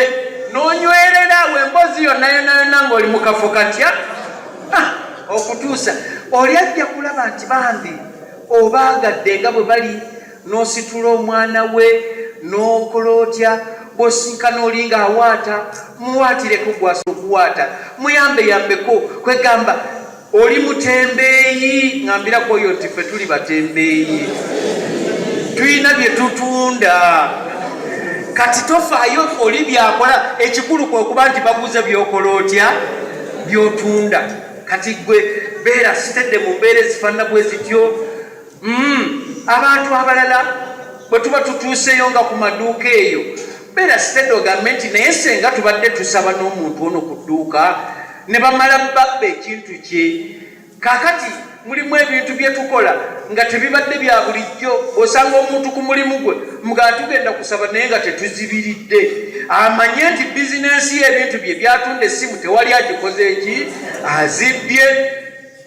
n'onywerera awo emboozi yonna yonna yonna ng'oli mu kafo katya ah, okutuusa oli ajja kulaba nti bambi obaagadde nga bwe bali n'ositula omwana we n'okola otya bw'osinkana oli ng'awaata muwaatireko gwasa okuwaata muyambeyambeko kwegamba oli mutembeeyi ngambirako oyo nti ffe tuli batembeeyi tulina bye tutunda kati tofaayo oli byakola ekikulu kwe kuba nti baguze byokola otya byotunda kati gwe beera sitedde mu mbeera ezifaanana bwe zityo Mm. Abantu abalala bwe tuba tutuuseeyo nga ku maduuka eyo, beera steady ogambe nti naye senga tubadde tusaba n'omuntu ono ku dduuka ne bamala babba ekintu kye. Kaakati mulimu ebintu bye tukola nga tebibadde bya bulijjo. Osanga omuntu ku mulimu gwe mga tugenda kusaba naye nga tetuzibiridde, amanye nti bizinensi ye ebintu bye byatunda essimu tewali agikoze eki azibbye.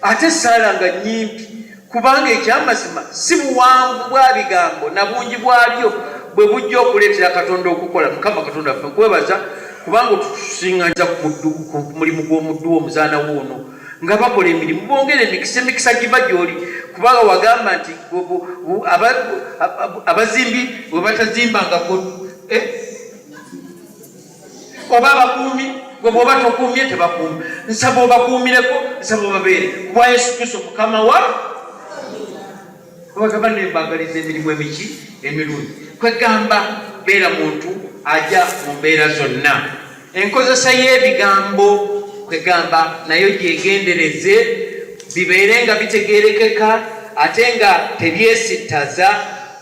Ate essaala nga nnyimpi, kubanga eky'amazima si buwanvu bwa bigambo na bungi bwabyo bwe bujja okuleetera Katonda okukola. Mukama Katonda waffe, nkwebaza kubanga otusinganyiza ku mulimu gw'omuddu wo omuzaana wo ono nga bakola emirimu, bongere emikisa, emikisa giva gy'oli, kubanga wagamba nti abazimbi bwe batazimbangako eh? oba abakuumi gwe bwoba tokuumye tebakuuma. Nsaba obakuumireko, nsaba obabeere kubwa Yesu Kristo Mukama wa kubagamba. Nembagaliza emirimu emiki emirungi. Kwegamba beera muntu aja mu mbeera zonna. Enkozesa y'ebigambo kwegamba nayo gyegendereze, bibeere nga bitegerekeka ate nga tebyesittaza,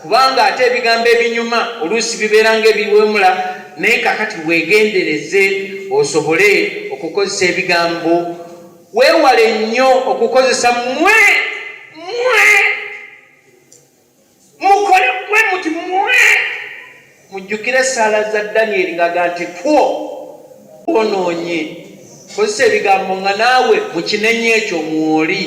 kubanga ate ebigambo ebinyuma oluusi bibeera nga ebiwemula. Naye kakati weegendereze osobole okukozesa ebigambo. Weewale nnyo okukozesa mwe mwe mukole mwe muti mwe. Mujjukire essaala za Danyeri ng'aga nti two onoonye. Kozesa ebigambo nga naawe mu kinenyo ekyo mwoli,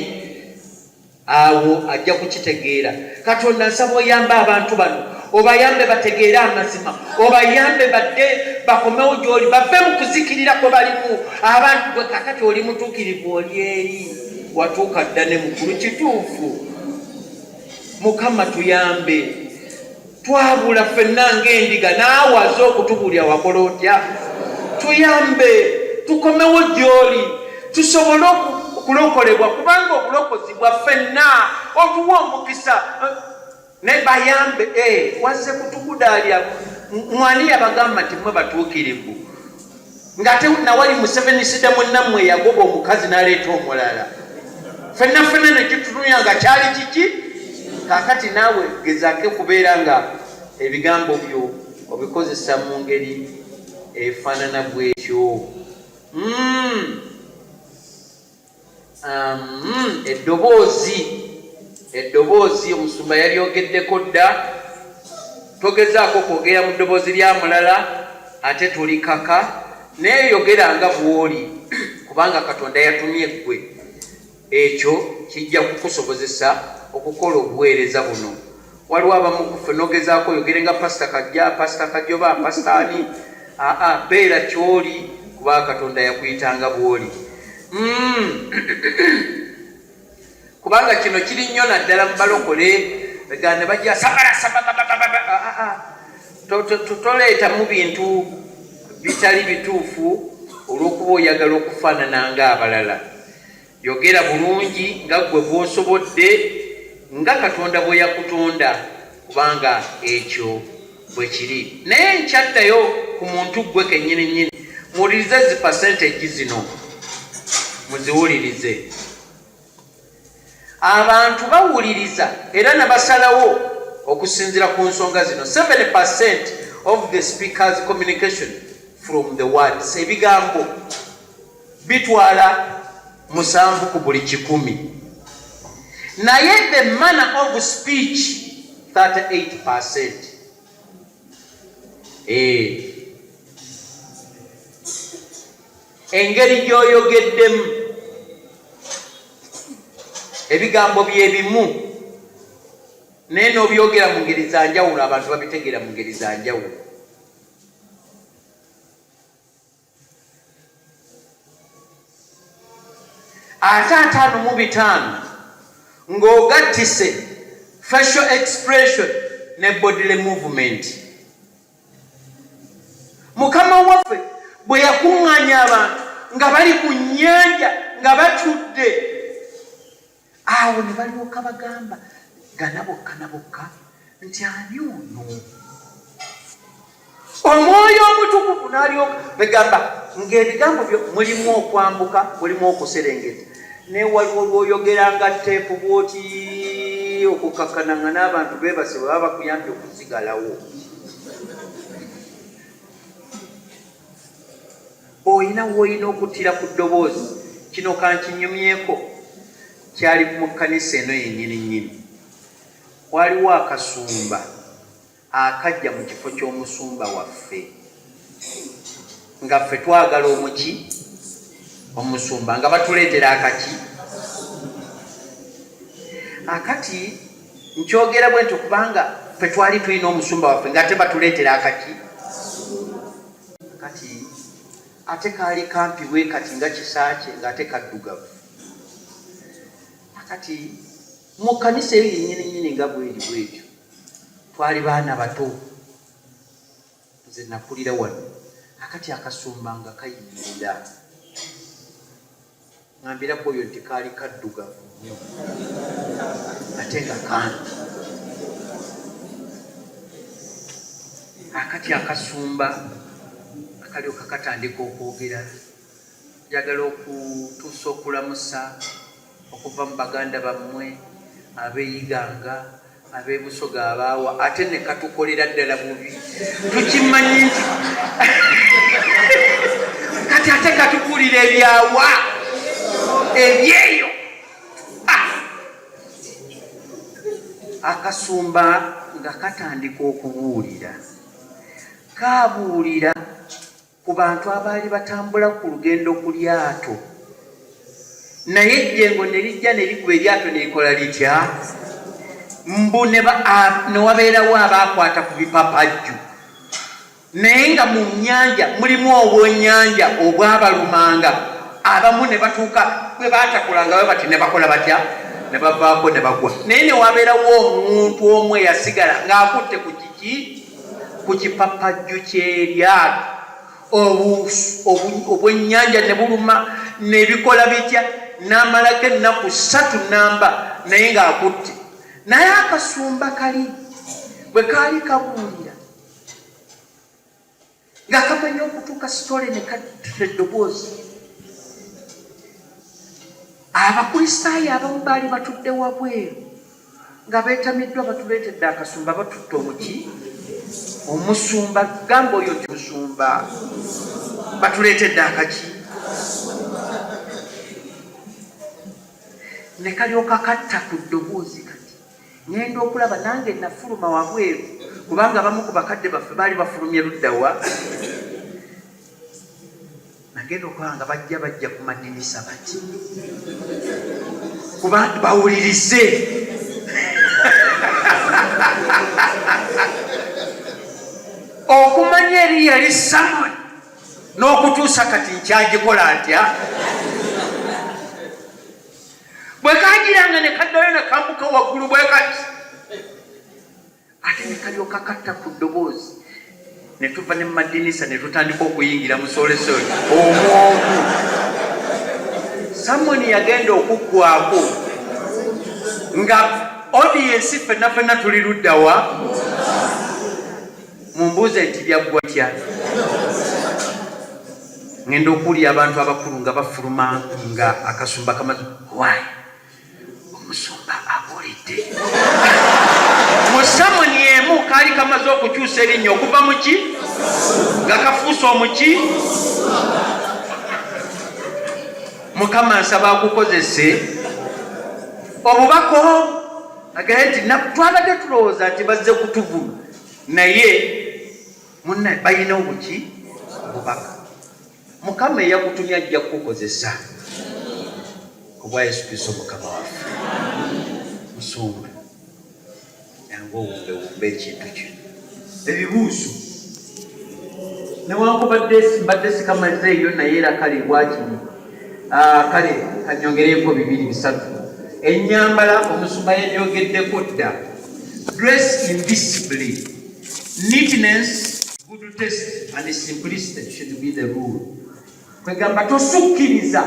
awo ajja kukitegeera. Katonda, nsaba oyambe abantu bano, obayambe bategeere amazima, obayambe badde bakomewo gy'oli, bave mu kuzikirira kwe balimu. Abantu gwe kakati oli mutuukirivu, oli eri watuuka dda ne mukulu. Kituufu. Mukama tuyambe. Twabula ffenna ng'endiga, naawe aze okutubuulira wakola otya? Tuyambe tukomewo gy'oli tusobole okulokolebwa, kubanga obulokozi bwa ffenna. Otuwa omukisa ne bayambe. Eh, wazze kutukudaalya. Mwani yabagamba nti mmwe batuukirivu, ng'ate nawali Museveni sida munnammwe yagoba omukazi n'aleeta omulala, ffenna ffenna ne kitutumya nga kyali kiki? Kaakati naawe gezaako kubeera nga ebigambo byo obikozesa mu ngeri efaanana bwetyo. Eddoboozi omusumba yalyogeddeko dda. Togezaako kwogera mu ddoboozi lya mulala ate tulikaka, naye yogera nga bw'oli, kubanga Katonda yatumye ggwe. Ekyo kijja kukusobozesa okukola obuweereza buno. Waliwo abamu ku ffe n'ogezaako oyogere nga Pasita Kajja, Pasita Kajoba, Pasita ani. Aa, beera ky'oli, kubanga Katonda yakuyitanga bw'oli. Kubanga kino kiri nnyo naddala mu balokole ne bajja sabala sabaa. Toleetamu bintu bitali bituufu olw'okuba oyagala okufaanana ng'abalala. Yogera bulungi nga ggwe bw'osobodde, nga Katonda bwe yakutonda, kubanga ekyo bwe kiri. Naye nkyaddayo ku muntu ggwe kennyini nnyini. Muwulirize zi percentage zino, muziwulirize. Abantu bawuliriza era ne basalawo okusinziira ku nsonga zino: 7% of the speaker's communication from the words, ebigambo bitwala 7 ku buli 100, naye the manner of speech 38%. Eh. Engeri gy'oyogeddemu ebigambo bye bimu, naye n'obyogera mu ngeri za njawulo, abantu babitegeera mu ngeri za njawulo. Ate 55 ng'ogattise facial expression ne bodily movement. Mukama waffe bwe yakuŋŋaanya abantu nga bali ku nnyanja nga batudde awo, ne balyoka bagamba gana bokka na bokka nti, "Ani ono?" Omwoyo Omutukuvu n'alyoka begamba ng'ebigambo byo mulimu okwambuka, mulimu okuserengeta, naye waliwo lw'oyogera nga teepu bw'oti. Okukakkana nga n'abantu beebase bwe baba bakuyambye okusigalawo. Olina w'olina okuttira ku ddoboozi. Kino kankinyumyeko, kyali mu kkanisa eno yennyini nnyini. Waliwo akasumba akajja mu kifo ky'omusumba waffe, nga ffe twagala omuki omusumba, nga batuleetera akaki akati. Nkyogera bwe ntyo kubanga ffe twali tulina omusumba waffe, nga ate batuleetera akaki kati, ate kaali kampi bwe kati nga kisaakye, ng'ate kaddugavu. Akati mu kkanisa eyo yennyini nnyini nga bweri bwetyo, twali baana bato, nze nakulira wano. Akati akasumba nga kayimirira, ŋambirako oyo nti kaali kaddugavu nnyo ate nga kampi. Akati akasumba akalyoka katandika okwogera, njagala okutuusa okulamusa okuva mu baganda bammwe ab'eiganga, ab'ebusoga, abaawa, ate ne katukolera ddala bubi. Tukimanyi nti kati ate katubuulira ebyawa ebyeyo. Akasumba nga katandika okubuulira, kaabuulira ku bantu abaali batambula ku lugendo ku lyato, naye ejjengo ne lijja ne likuba eryato ne likola litya, mbu ne wabeerawo abaakwata ku bipapajju, naye nga mu nnyanja mulimu obwennyanja obwabalumanga, abamu ne batuuka bwe baatakulanga bwe bati ne bakola batya, ne bavaako ne bagwa, naye ne wabeerawo omuntu omu eyasigala ng'akutte ku kiki, ku kipapajju ky'eryato, obwennyanja ne buluma nebikola bitya, n'amalako ennaku 3 namba, naye ng'akutte. Naye akasumba kali bwe kaali kabuulira nga kamanyi okutuuka sitole ne katta eddoboozi, Abakristaayo abamu baali batudde wabweru nga beetamiddwa, batuleetedde akasumba, batutte omuki omusumba, gamba oyo nti musumba, batuleetedde akaki, ne kalyoka katta ku ddoboozi. Kati ŋŋenda okulaba nange nafuluma wabweru, kubanga abamu ku bakadde baffe baali bafulumye luddawa. Nagenda okulaba nga bajja ku madinisa bati kuba bawulirize. Okumanya eri yali Samuel n'okutuusa kati nkyagikola ntya? Bwe kagiranga ne kaddayo ne kambuka waggulu bwe kati, ate ne kalyoka katta ku ddoboozi, ne tuva ne mu madinisa ne tutandika okuyingira mu solesoole omwomu. Samoni yagenda okuggwako nga odiyensi ffenna ffenna tuli luddawa. Mumbuuze nti byaggwa bitya? Ngenda okuwulira abantu abakulu nga bafuluma nga akasumba kamaze, why omusumba abuulidde mu samoni emu, kaali kamaze okukyusa erinnya okuva mu ki nga kafuuse omuki. Mukama nsaba akukozese obubaka obu, agaye nti twabadde tulowooza nti bazze kutuvuma, naye munna balina obuki obubaka. Mukama eyakutumye ajja kukukozesa obwa Yesu Kristo Mukama waffe. Musumba yange owumbewumbe ekintu kino. Ebibuuzo newankubadde mbadde sikamazeeyo, naye era kale wakiri kale kanyongereko 2 3. Ennyambala omusumba yagyogeddeko dda. Dress in discipline, neatness, good taste and simplicity should be the rule. Kwegamba tosukkiriza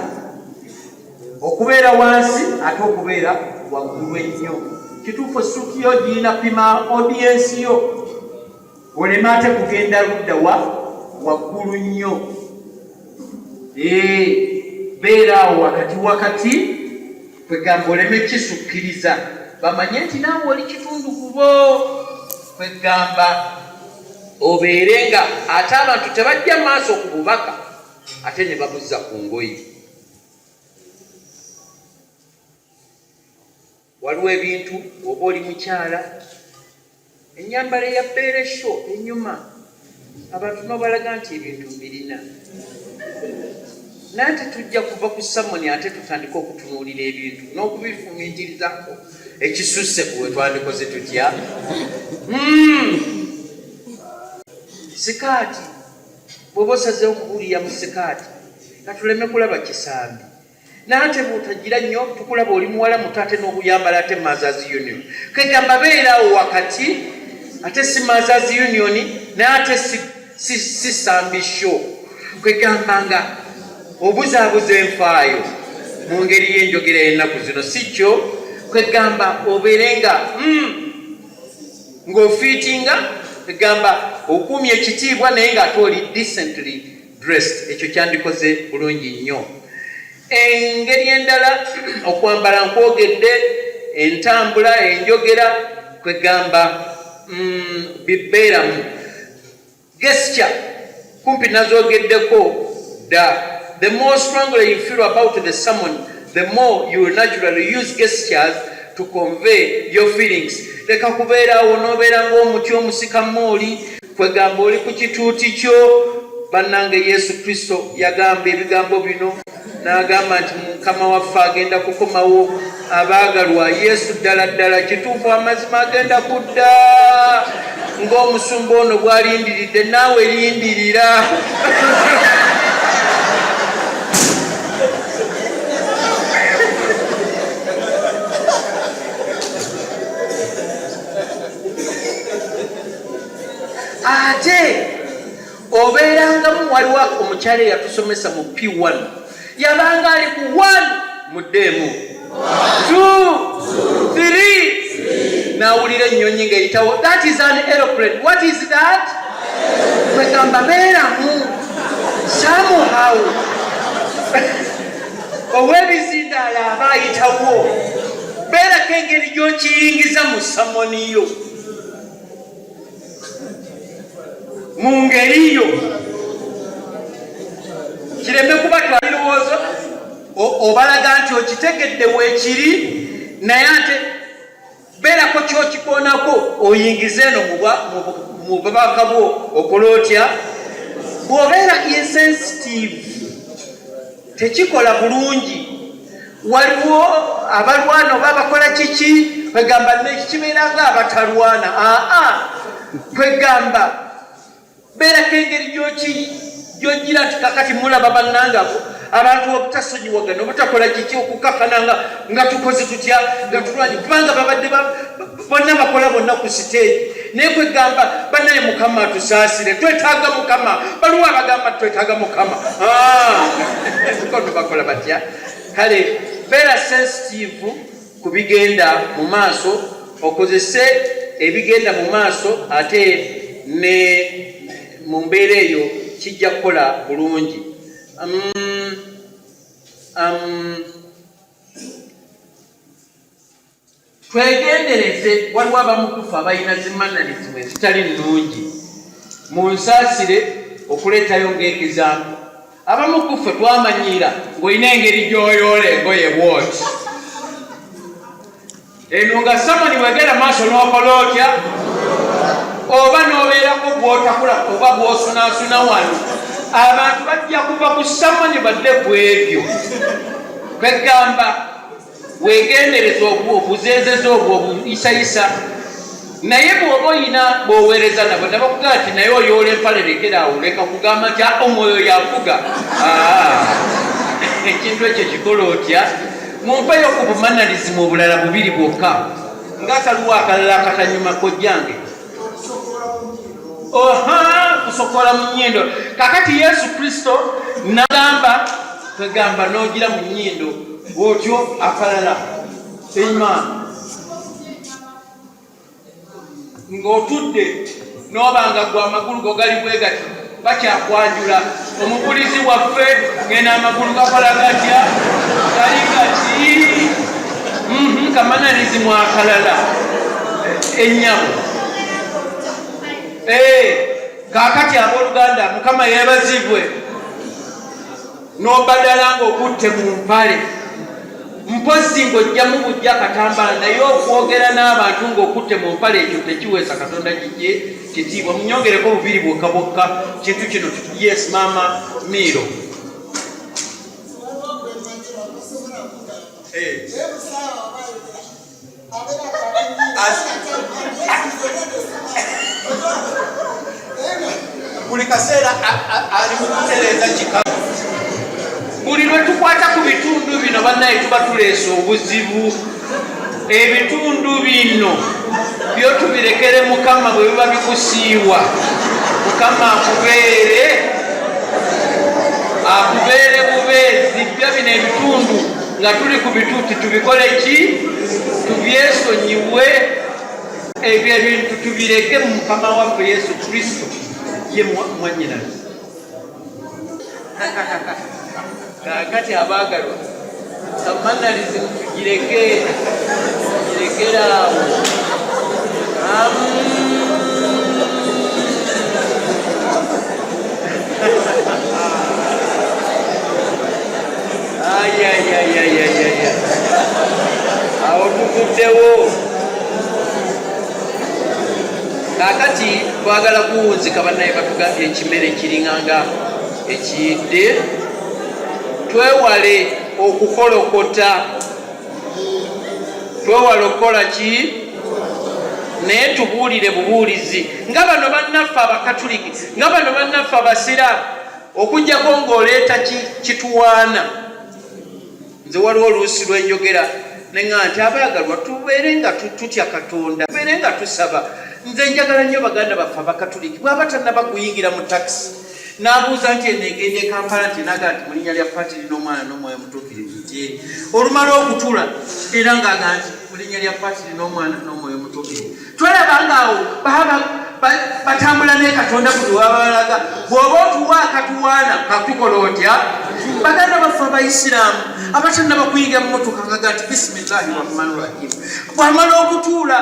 okubeera wansi ate okubeera waggulu ennyo. Kituufu, essuuti yo girina pima audience yo, oleme ate kugenda ludda wa waggulu nnyo. Beera awo wakati wakati, kwegamba oleme kisukkiriza. Bamanye nti naawe oli kitundu kubo. Kwegamba obeere nga ate abantu tebajja maaso ku bubaka ate ne babuzza ku ngoye. Waliwo ebintu, oba oli mukyala, ennyambala eya bbeeresho enyuma, abantu n'obalaga nti ebintu mbirina. Naye ate tujja kuva ku samoni ate tutandike okutunuulira ebintu n'okubifumiitirizaako ekisusse ku we twandikoze tutya. Sikaati, bw'oba osazeewo kubuulira mu sikaati, ka tuleme kulaba kisambi. Naye ate bw'otagira nnyo tukulaba oli muwala muto ate n'okuyambala ate Mothers Union. Kwegamba beera awo wakati, ate si Mothers Union naye ate si sambi show. Kwegamba nga obuzaabuza enfaayo mu ngeri y'enjogera y'ennaku zino, si kyo? Kwegamba obeere nga ng'ofiitinga, kwegamba okuumya ekitiibwa naye ng'ate oli decently dressed. Ekyo kyandikoze bulungi nnyo. Engeri endala, okwambala nkwogedde, entambula, enjogera, kwegamba bibeeramu. Gesture kumpi nazogeddeko dda. The more strongly you feel about the sermon, the more you will naturally use gestures to convey your feelings. Leka kubeera awo n'obeera ng'omuti omusika mooli, kwegamba oli ku kituuti kyo. Bannange, Yesu Kristo yagamba ebigambo bino n'agamba nti Mukama waffe agenda kukomawo. Abaagalwa, Yesu ddala ddala kituufu, amazima agenda kudda. Ng'omusumba ono bw'alindiridde, naawe lindirira. Ate obeerangamu, waliwo omukyala eyatusomesa mu P1, yabanga ali ku 1 muddeemu, 2, 3, n'awulira ennyonyi ng'eyitawo. That is an aeroplane. What is that? Kwegamba beeramu somehow ow'ebizindaalo aba ayitawo, beerako engeri gy'okiyingiza mu samoniyo mu ngeri yo, kireme kuba twabirowoozo. Obalaga nti okitegedde weekiri, naye ate beerako kyokikoonako oyingize eno mu bubaka bwo. Okola otya bw'obeera insensitive? Tekikola bulungi. Waliwo abalwana oba abakola kiki, kwegamba nekikibeera nga abatalwana. Aa, kwegamba beerako engeri gyogira nti kakati mulaba bannangabo abantu obutasonyiwagana, obutakola kiki, okukakana nga tukoze tutya, nga tulwanye, kubanga babadde bonna bakola bonna ku siteegi. Naye kwegamba bannaye, Mukama atusaasire, twetaaga Mukama. Baliwo abagamba twetaaga Mukama. Kono bakola batya? Kale beera sensitive ku bigenda mu maaso, okozese ebigenda mu maaso, ate ne mu mbeera eyo kijja kukola bulungi. Twegendereze, waliwo abamukufu abalina zi mannerism ezitali nnungi. Mu nsaasire okuleetayo ng'example, abamu ku ffe twamanyiira ng'olina engeri gy'oyoola engoye bw'oti eno, nga samoni wegenda maaso n'okola otya, oba n'obeerako bw'otakula oba bw'osunaasuna wano. Abantu bajja kuva ku samoni badde ku ebyo. Kwegamba wegendereza obuzeezeza obwo obuyisayisa. Naye bw'oba oyina bw'oweereza nabo, nabakugaa nti naye oyoola empale, lekeraawo, leka kugamba nti omwoyo yafuga. Ekintu ekyo kikola otya? Mumpeyo ku bu mannerism obulala bubiri bwokka, nga kaliwo akalala akatanyuma kojjange. Oha, kusokola mu nnyindo. Kakati Yesu Kristo nagamba, kwegamba n'ogira mu nnyindo otyo. Akalala enyuma, ng'otudde n'oba nga gwe amagulu go gali bwe gati, bakyakwanjula omubulizi waffe, ngenda amagulu gakola gatya? Gali gati. Kamanalizimu akalala ennyabo. Eh, kaakati abooluganda, Mukama yeebazibwe. N'obadala ng'okutte mu mpale, mpozi ng'ojjamu bujja akatambala, naye okwogera n'abantu ng'okutte mu mpale ekyo tekiweesa Katonda kijje kitiibwa. Munyongereko bubiri bwokka bwokka kintu kino. Yes, maama Miiro. Eh. Buli kaseera ali mukutereeza kika. Buli lwe tukwata ku bitundu bino, bannaye, tuba tuleesa obuzibu. Ebitundu bino byo tubirekere Mukama. Bwe biba bikusiiwa, Mukama akubeere, akubeere bubeezi. Byo bino ebitundu nga tuli ku bituuti, tubikole ki? Tubyesonyiwe. Ebyo ebintu tubireke mu Mukama waffe Yesu Kristo. Ye mwannyinazi. Kaakati abaagalwa, kamanalizimu tugireke, tugirekeraawo. Ayayayayayaya, awo tuvuddewo. Kaakati twagala kuwunzika. Bannaye batugambye ekimere kiringanga ekiyidde. Twewale okukolokota, twewale okukola ki? Naye tubuulire bubuulizi nga bano bannaffe Abakatuliki, nga bano bannaffe Abasiraamu, okugjako ng'oleeta kituwaana. Nze waliwo oluusi lwenjogera neŋŋa nti abaagalwa, tubeere nga tutya Katonda, tubeere nga tusaba. Nze njagala nnyo baganda baffe Abakatuliki. Bw'aba tannaba kuyingira mu takisi, n'abuuza nti eno egenda e Kampala? Nti naga nti mu linnya lya Patiri n'Omwana n'Omwoyo Mutuukirivu. Nti olumala okutula era ng'aga nti mu linnya lya Patiri n'Omwana n'Omwoyo Mutuukirivu. Tolaba ngaawo baba batambula ne Katonda buli wabalaga. Bw'oba otuwa akatuwaana, katukola otya? Baganda baffe Abayisiraamu abatannaba kuyiga mu motoka ngaga nti bisimillahi rahmani rahim. Bw'amala okutuula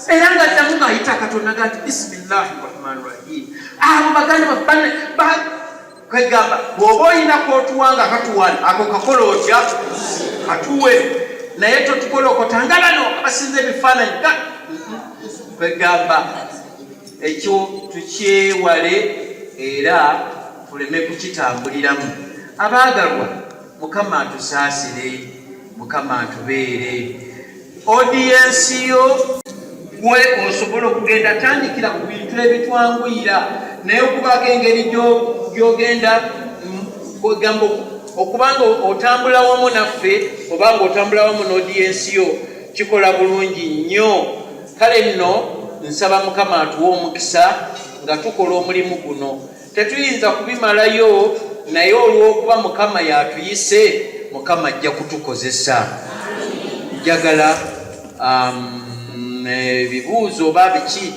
era ng'addamu ng'ayita Katonda ga nti bisimillahi rahmani rahim. Abo baganda baffe, kwegamba bw'oba olina kootuwa nga katuwaana ako, kakola otya? Katuwe, naye totukolokota nga bano abasinza ebifaananyi. Kwegamba ekyo tukyewale era tuleme kukitambuliramu. Abaagalwa, Mukama atusaasire, Mukama atubeere. Audience yo gwe osobola okugenda, tandikira ku bintu ebitwanguyira, naye okubaako engeri gy'ogenda kwegamba okubanga otambula wamu naffe obanga otambula wamu n'audience yo, kikola bulungi nnyo. Kale nno nsaba Mukama atuwe omukisa nga tukola omulimu guno. Tetuyinza kubimalayo, naye olw'okuba Mukama yatuyise, Mukama ajja kutukozesa. Njagala ebibuuzo oba biki,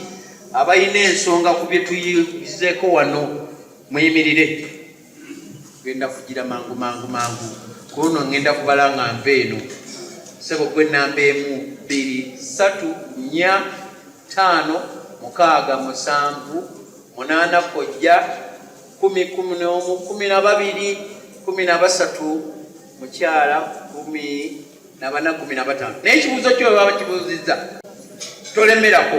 abalina ensonga ku bye tuyizeeko wano, muyimirire. Genda kugira mangu mangu mangu, kuno ngenda kubala nga nva eno. Sebo, gwe namba 1, 2, 3, 4, 5, 6, 7, 8, kojja 10, 11, 12, 13, mukyala 14, 15. Naye ekibuuzo kyo bwe baba kibuuzizza, tolemerako.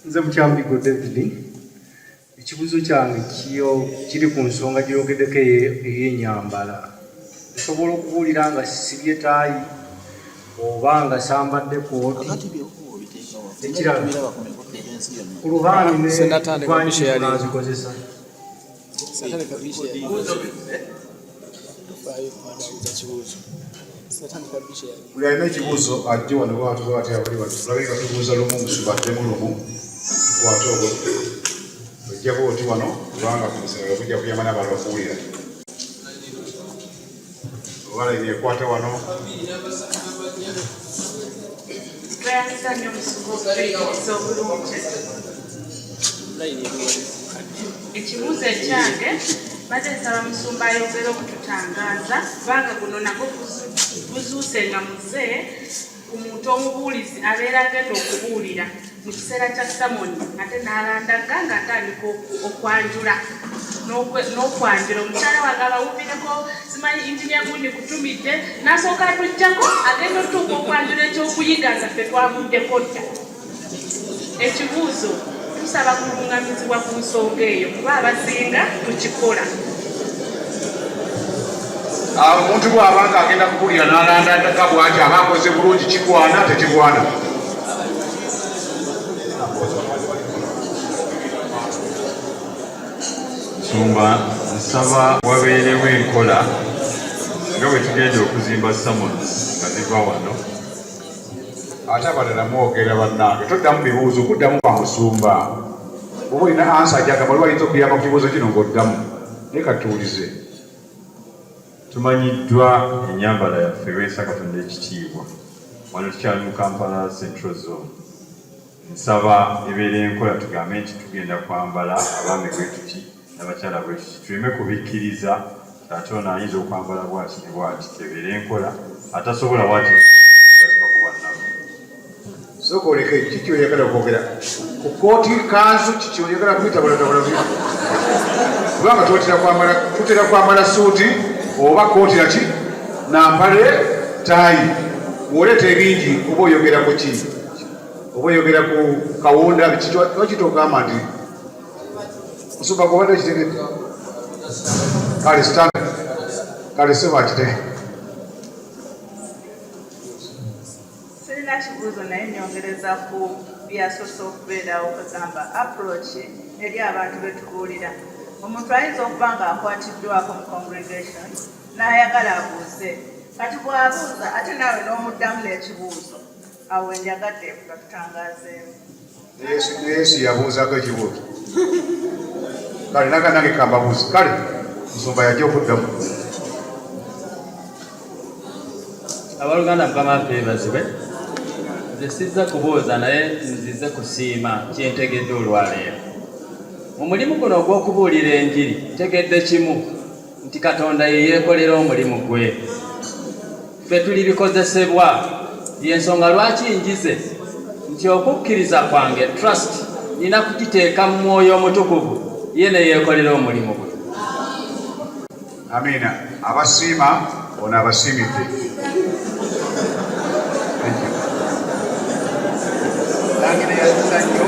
Nze Mukyambigo David. Ekibuuzo kyange kiyo kiri ku nsonga gyoyogeddeko ey'ennyambala. Nsobola okubuulira nga sisibye taayi oba nga sambadde kooti? Ekirala, Kuluhaani ne Vanjiri tunazikozesa? Satandika bisharing. Buli alina ekibuuzo ajje wano. Bwatu bwati abali wano, tulabe nga tubuuza lumu, omusumba addemu lumu. Tukwate obwo ojja bwoti wano, kubanga ku musalaba gujja kuyamba n'abalala okuwulira. Oba layini ekwata wano. Tweyanziza nnyo omusumba okutuyigiriza obulungi. Ekibuuzo ekyange, badde nsaba musumba ayongere okututanga. kututangaaza kubanga guno nagwo guzuuse nga muze ku muntu omubuulizi abeera agenda okubuulira mu kiseera kya samoni ate n'alandagga ng'atandika okwanjula n'okwanjula omukyala wange abawumbireko simanyi injinia gundi kutumidde n'asooka atujjako agenda otuuka okwanjula ekyokuyiga nga ffe twavuddeko dda. Ekibuuzo, Tusaba kulungamizibwa ku nsonga eyo kuba abasinga tukikola. Omuntu bw'aba nga agenda kubuulira n'alandagga bw'ati aba akoze bulungi kigwana tekigwana? Nsumba nsaba wabeerewo enkola nga bwe tugenda okuzimba summons nga ziva wano. Ate abalala mwogera bannange toddamu bibuuzo kuddamu kwa musumba. Bw'oba olina ansa gy'agamba waliwo ayinza okuyamba ku kibuuzo kino ng'oddamu naye katuwulize. Tumanyiddwa ennyambala yaffe eweesa Katonda ekitiibwa. Wano tukyali mu Kampala Central Zone. Nsaba ebeere enkola tugambe nti tugenda kwambala abaami bwe tuti n'abakyala bwe tuti tuleme kubikkiriza nti ate ono ayinza okwambala bwati ne bwati ebeere enkola atasobola waakiri tusobola okwegatta ku bannaffe. Sooka oleke ki kyoyagala okwogera ku kooti kanzu ki kyoyagala kubitabulatabula kubanga tutera kwambala tutera kwambala suuti oba kooti naki nampale taayi bw'oleeta ebingi oba oyogera ku ki oba oyogera ku kawunda biki lwaki togamba nti musumba gobadde okitegedde kale stand kale sebo akitegedde. Sirina kibuuzo naye nyongereza ku byasoose okubeerawo kwegamba approach eri abantu betubuulira. Omuntu ayinza okuba nga akwatiddwako mu congregation n'ayagala abuuze kati bw'abuuza ate naawe n'omuddamu n'ekibuuzo awo wenjagadde batutangaazeemu. Ne Yesu yabuuzako ekibuuzo. Kale naga nange kambabuuze. Kale musumba yajja okuddamu. Abaluganda Mukama waffe yebazibwe. Nze sizza kubuuza naye nzize kusiima kyentegedde olwaleero. Mu mulimu guno ogw'okubuulira enjiri ntegedde kimu nti Katonda ye yeekolera omulimu gwe. Ffe tuli bikozesebwa. Y'ensonga lwaki njize nti okukkiriza kwange, trust, nina kugiteeka mu Mwoyo Omutukuvu ye ne yeekolera omulimu gwe. Amiina. Abasiima ono abasiimidde. Nange neyanziza nnyo.